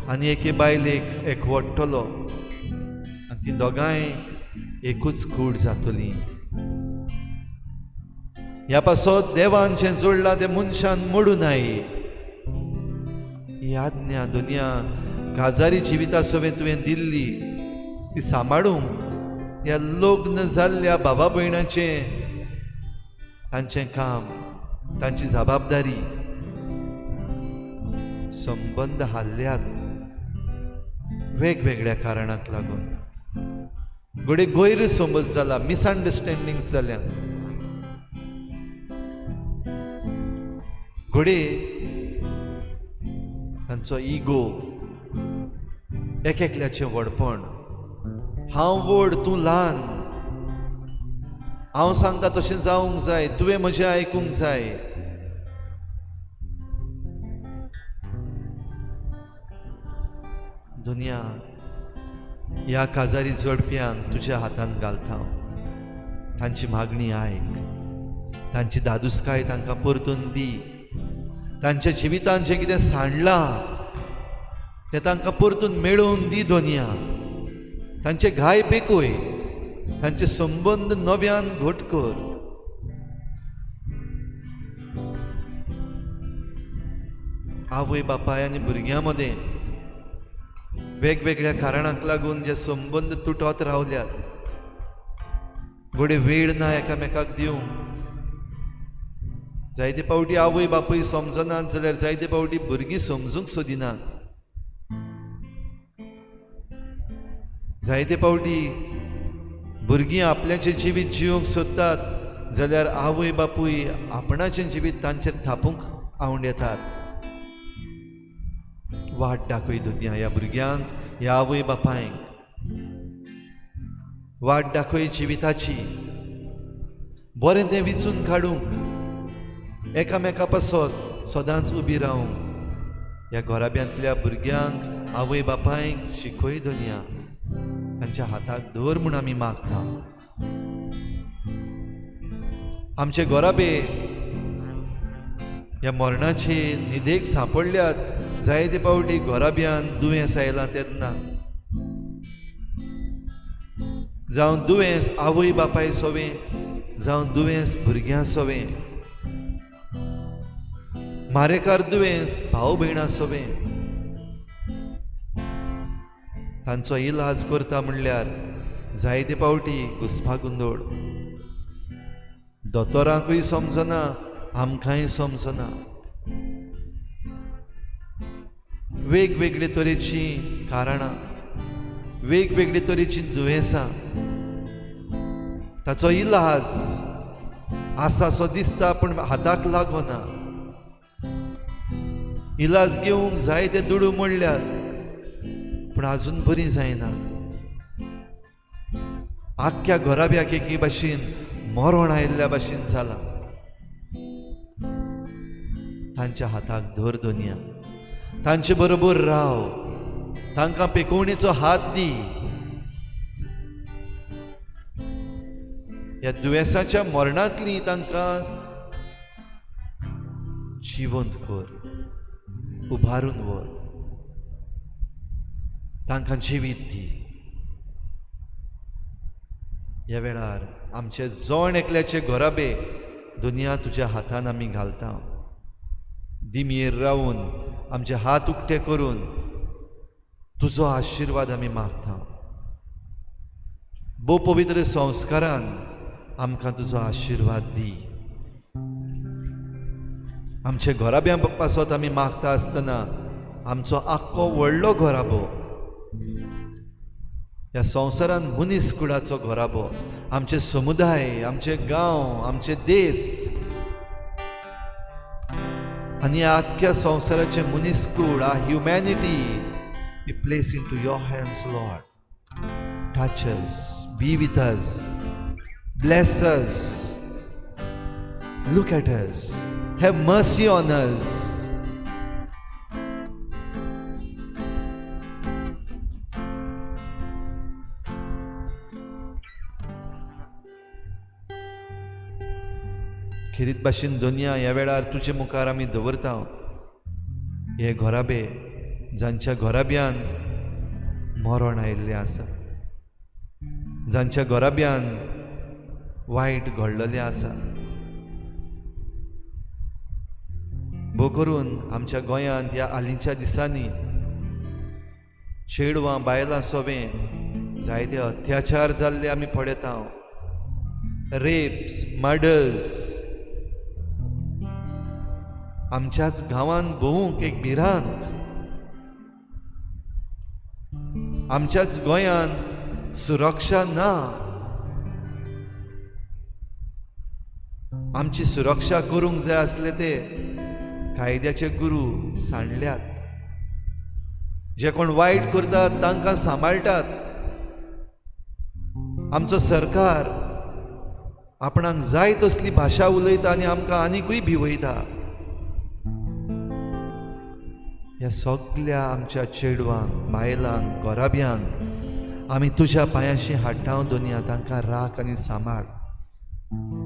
आनी एके बायलेक एकवटतलो आनी ती दोगांय एकूच कूड जातली. ह्या पासत देवान जें जोडलां तें मनशान मोडूं नये. ही आज्ञा दुनिया काजारी जिविता सवें तुवें दिल्ली ती सांबाळूंक ह्या लग्न जाल्ल्या बाबा भयणाचें तांचें काम, तांची जबाबदारी. संबंद हाल्ल्यात वेगवेगळ्या कारणाक लागून, घडये गैरसमज जाला, मिसअंडरस्टँडींग जाल्या, घडये तांचो इगो, एक एकल्याचें व्हडपण, हांव व्हड तूं ल्हान, हांव सांगता तशें जावंक जाय, तुवें म्हजें आयकूंक जाय. दुनिया ह्या काजारी जोडप्यांक तुज्या हातान घालता, तांची मागणी आयक, तांची दादूसकाय तांकां परतून दी, तांच्या जिवितान जें कितें सांडलां तें तांकां परतून मेळोवन दी. दुनिया तांचे घाय पेकय, तांचे संबंद नव्यान घट कर. आवय बापाय आनी भुरग्यां मदें वेगवेगळ्या कारणांक लागून जे संबंद तुटत रावल्यात, घडये वेळ ना एकामेकाक दिवंक. जायते फावटी आवय बापूय समजनात जाल्यार जायते फावटी भुरगीं समजूंक सोदिनात. जायते फावटी भुरगीं आपल्याचें जिवीत जिवंक सोदतात जाल्यार आवय बापूय आपणाचें जिवीत तांचेर थापूंक आवड येतात. वाट दाखय दुनिया ह्या भुरग्यांक, ह्या आवय बापायंक वाट दाखय जिविताची, बरें तें विचून काडूंक, एकामेका पासत सदांच उबी रावूंक. ह्या घराब्यांतल्या भुरग्यांक आवय बापायंक शिकय दुनिया, तांच्या हाताक धर म्हूण आमी मागता. आमचे घराबे ह्या मरणाचे निधेक सांपडल्यात. जायते फावटी घराब्यान दुयेंस आयलां तेन्ना, जावं दुयेंस आवय बापाय सोवें, जावं दुयेंस भुरग्यां सोवें, मारेकार दुयेंस भाव भयणां सोवें, तांचो इलाज करता म्हणल्यार जायते फावटी घुस्पागोंदोळ. दोतोरांकूय समजना, आमकांय समजना. वेगवेगळे तरेचीं कारणां, वेगवेगळे तरेचीं दुयेंसां, ताचो इलाज आसा सो दिसता पूण हाताक लागना. इलाज घेवंक जाय ते दुडू मोडल्यात पूण आजून बरी जायना. आख्ख्या घराब्याक एके भाशेन मरण आयिल्ल्या भाशेन जालां. तांच्या हाताक धर दुनिया, तांचे बरोबर राव, तांकां पेकोवणेचो हात दी. ह्या दुयेंसाच्या मरणांतली तांकां जिवंत कर, उबारून व्हर, तांकां जिवीत दी. ह्या वेळार आमचे जण एकल्याचे घराबे दुनिया तुज्या हातान आमी घालता. दिमयेर रावून आमचे हात उक्ते करून तुजो आशिर्वाद आमी मागता. भोव पवित्र संस्कारान आमकां तुजो आशिर्वाद दी. आमचे घराब्यां पासत आमी मागता आसतना आमचो आख्खो व्हडलो घराबो, ह्या संवसारान मनीस कुळाचो घराबो, आमचे समुदाय, आमचे गांव, आमचे देश आनी आख्ख्या संवसाराचे मनीस कूळ, आ humanity we place into your hands, Lord. Touch us, be with us, bless us, look at us, have mercy on us. खेरीत भाशेन दुनिया ह्या वेळार तुजे मुखार आमी दवरता. हे घराबे जांच्या घराब्यान मरण आयिल्लें आसा, जांच्या घराब्यान वायट घडलेलें आसा, भोव करून आमच्या गोंयांत ह्या हालींच्या दिसांनी चेडवां बायलां सोवें जायते अत्याचार जाल्ले आमी पळयता. रेप्स, मर्डर्स आमच्याच गांवांत भोवूंक एक भिरांत, आमच्याच गोंयांत सुरक्षा ना. आमची सुरक्षा करूंक जाय आसले ते कायद्याचे गुरू सांडल्यात. जे कोण वायट करतात तांकां सांबाळटात. आमचो सरकार आपणाक जाय तसली भाशा उलयता आनी आमकां आनिकूय भिवयता. ह्या सगल्या आमच्या चेडवांक, बायलांक, घराब्यांक आमी तुज्या पांयांशी हाडटा दुनिया, तांकां राख आनी सांबाळ.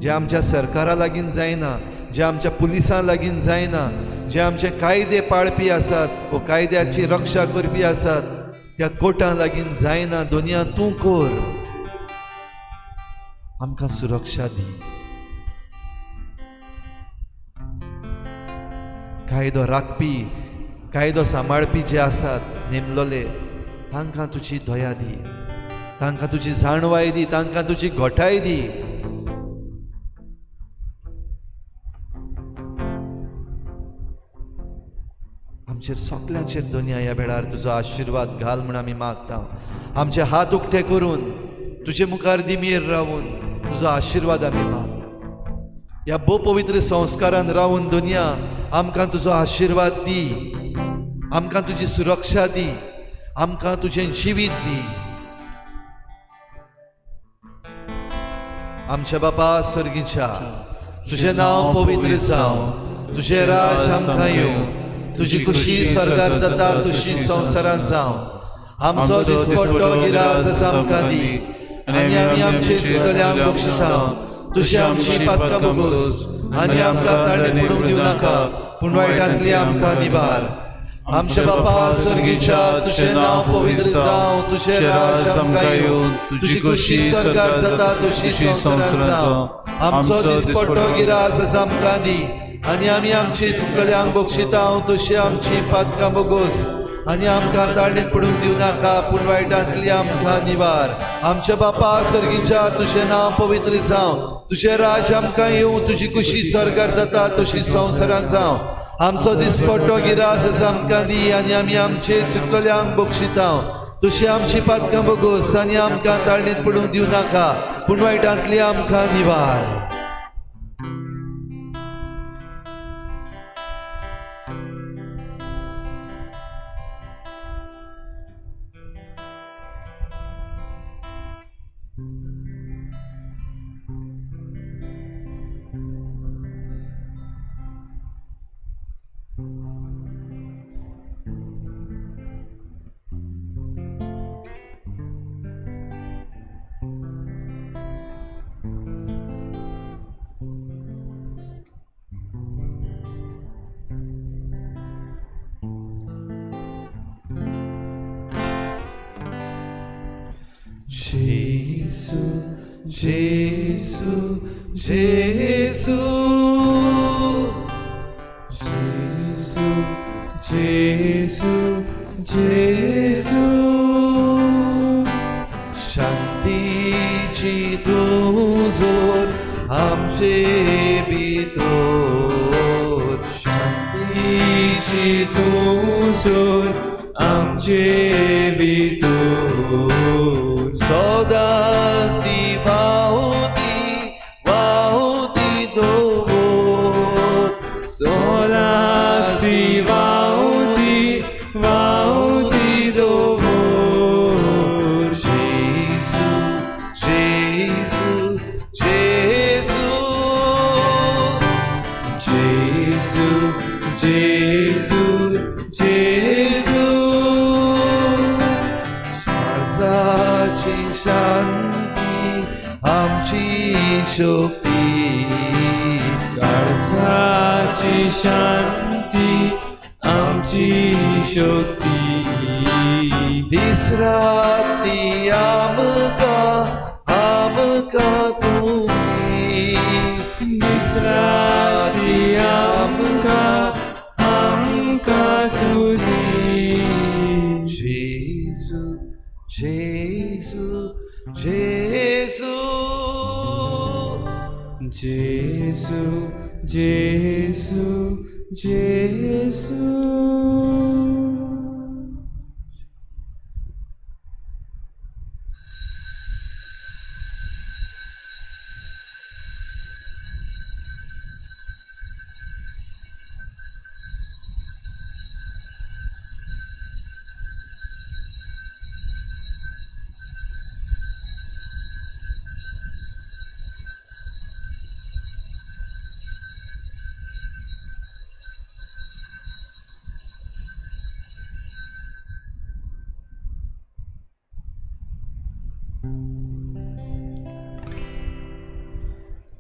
जे आमच्या सरकारा लागीं जायना, जे आमच्या पुलिसां लागीं जायना, जे आमचे कायदे पाळपी आसात वो कायद्याची रक्षा करपी आसात त्या कोर्टां लागीं जायना, दुनिया तूं कर, आमकां सुरक्षा दी. कायदो राखपी, कायदो सांबाळपी जे आसात नेमलोले तांकां तुजी दया दी, तांकां तुजी जाणवाय दी, तांकां तुजी घटाय दी. आमचेर सगल्यांचेर दुनिया ह्या वेळार तुजो आशिर्वाद घाल म्हूण आमी मागता. आमचे हात उक्ते करून तुजे मुखार दिमयेर रावून तुजो आशिर्वाद आमी माग. ह्या भोव पवित्र संस्कारान रावून दुनिया आमकां तुजो आशिर्वाद दी, आमकां तुजी सुरक्षा दी, आमकां तुजें जिवीत दी. आमच्या बापा स्वर्गीच्या, तुजें नांव पवित्र जावं, तुजें राज आमकां येवं, तुजी खुशी स्वर्गार जाता तशी संवसारांत जावं. आमचो दिसपट्टो गिरास आमकां दी आनी आमी आमचे चुकल्यांक बक्षिसां, तुजी आमची पातकां भोगोस आनी आमकां ताणें पडूंक दिवं नाका, पूण वायटांतली आमकां निवार. आमच्या बापा स्वर्गीच्या, तुजें नांव पवित्र जावं, तुजें राज आमकां येवं, तुजी खुशी स्वर्गार जाता तशी संवसारांत जावं. आमचो दिसपट्टो गिरास आमकां दी आनी आमी आमची चुकल्यांक बक्षिता, तशी आमची पातकां भोगोस आनी आमकां ताणें पडूंक दिवं नाका, पूण वायटांतली आमकां निवार. आमच्या बापा स्वर्गीच्या, तुजें नांव पवित्र जावं, तुजें राज आमकां येवं, तुजी खुशी स्वर्गार जाता तशी संवसारांत जावं. आमचो दिसपट्टो गिरास आमकां दी आनी आमी आमचे चुकल्यांक बक्षिता, तशी आमची पातकां भोगोस आनी आमकां ताळणेंत पडूंक दिवं नाका, पूण वायटांतली आमकां निवार. जेजू जेजू जेजू जेजू जेजू जेजू. शांतीची तूं जोर आमचे भितर, शांतीची तूं जोर आमचे भितर. सदांच ती व्हांवती व्हांवती दवर, सदांच ती व्हांवती व्हांवती दवर. जेजू जेजू जेजू जेजू जेजू जेजू. काळजाची शांती आमची शक्ती, काळजाची शांती आमची शक्ती. दीस रात ती आमकां आमकां तुमी, दीस रात ती आमकां आमकां तूं दी. जेजू जेजू जेजू जेजू जेजू जेजू.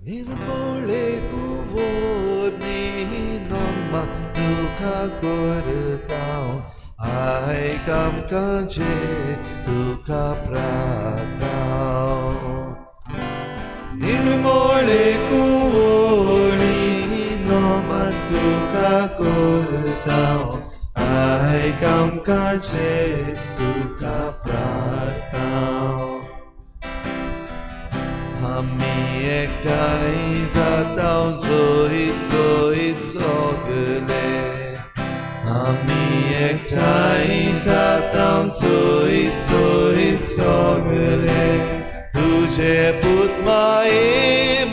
निर्मोळे कुंवर न्ही तुका करता, आयक आमकां जे तुका प्रार्थना. निर्मोळे कुंवर न्ही तुका करता, आयक आमकां जे तुका प्रार्थना. आमी एकठांय जाता जयत जयत सगले, आमी एकठांय जाता जयत जयत सगले, तुजे पूत माये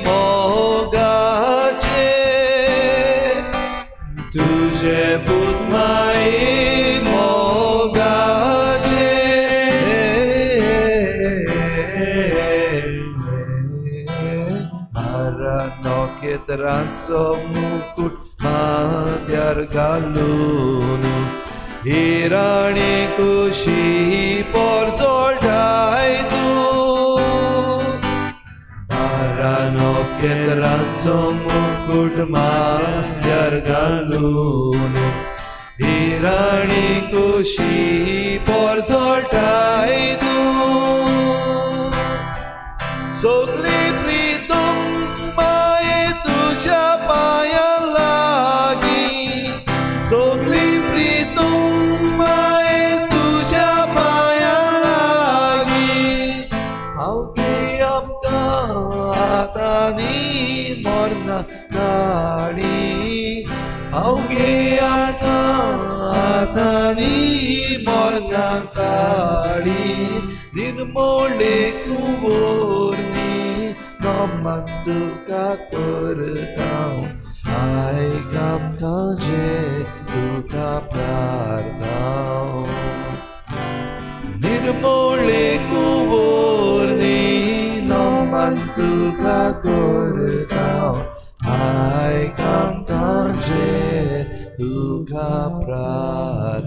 मोगाचे, तुजे पूत माये मोगाचे. बारा नखेत्रांचो मुकूट माथ्यार घालून, हिराणी कुशी परजळटाय तूं. बारा नखेत्रांचो मुकूट माथ्यार घालून, हिराणी कुशी परजळटाय तूं. सगली प्रीतम माये तुज्या पांयां लागीं, सगली प्रीतम माये तुज्या पांयां लागीं, पावगी आमकां आतां न्ही मरना काळी, पावगी आमकां आतां न्ही मरना काळी. निर्मोळे कुंवर न्ही नोमान तुका करता, आयक आमकां जे तुका प्रार्थना. निर्मोळे कुंवर न्ही नोमान तुका करता, आयक आमकां जे तुका प्रार्थना.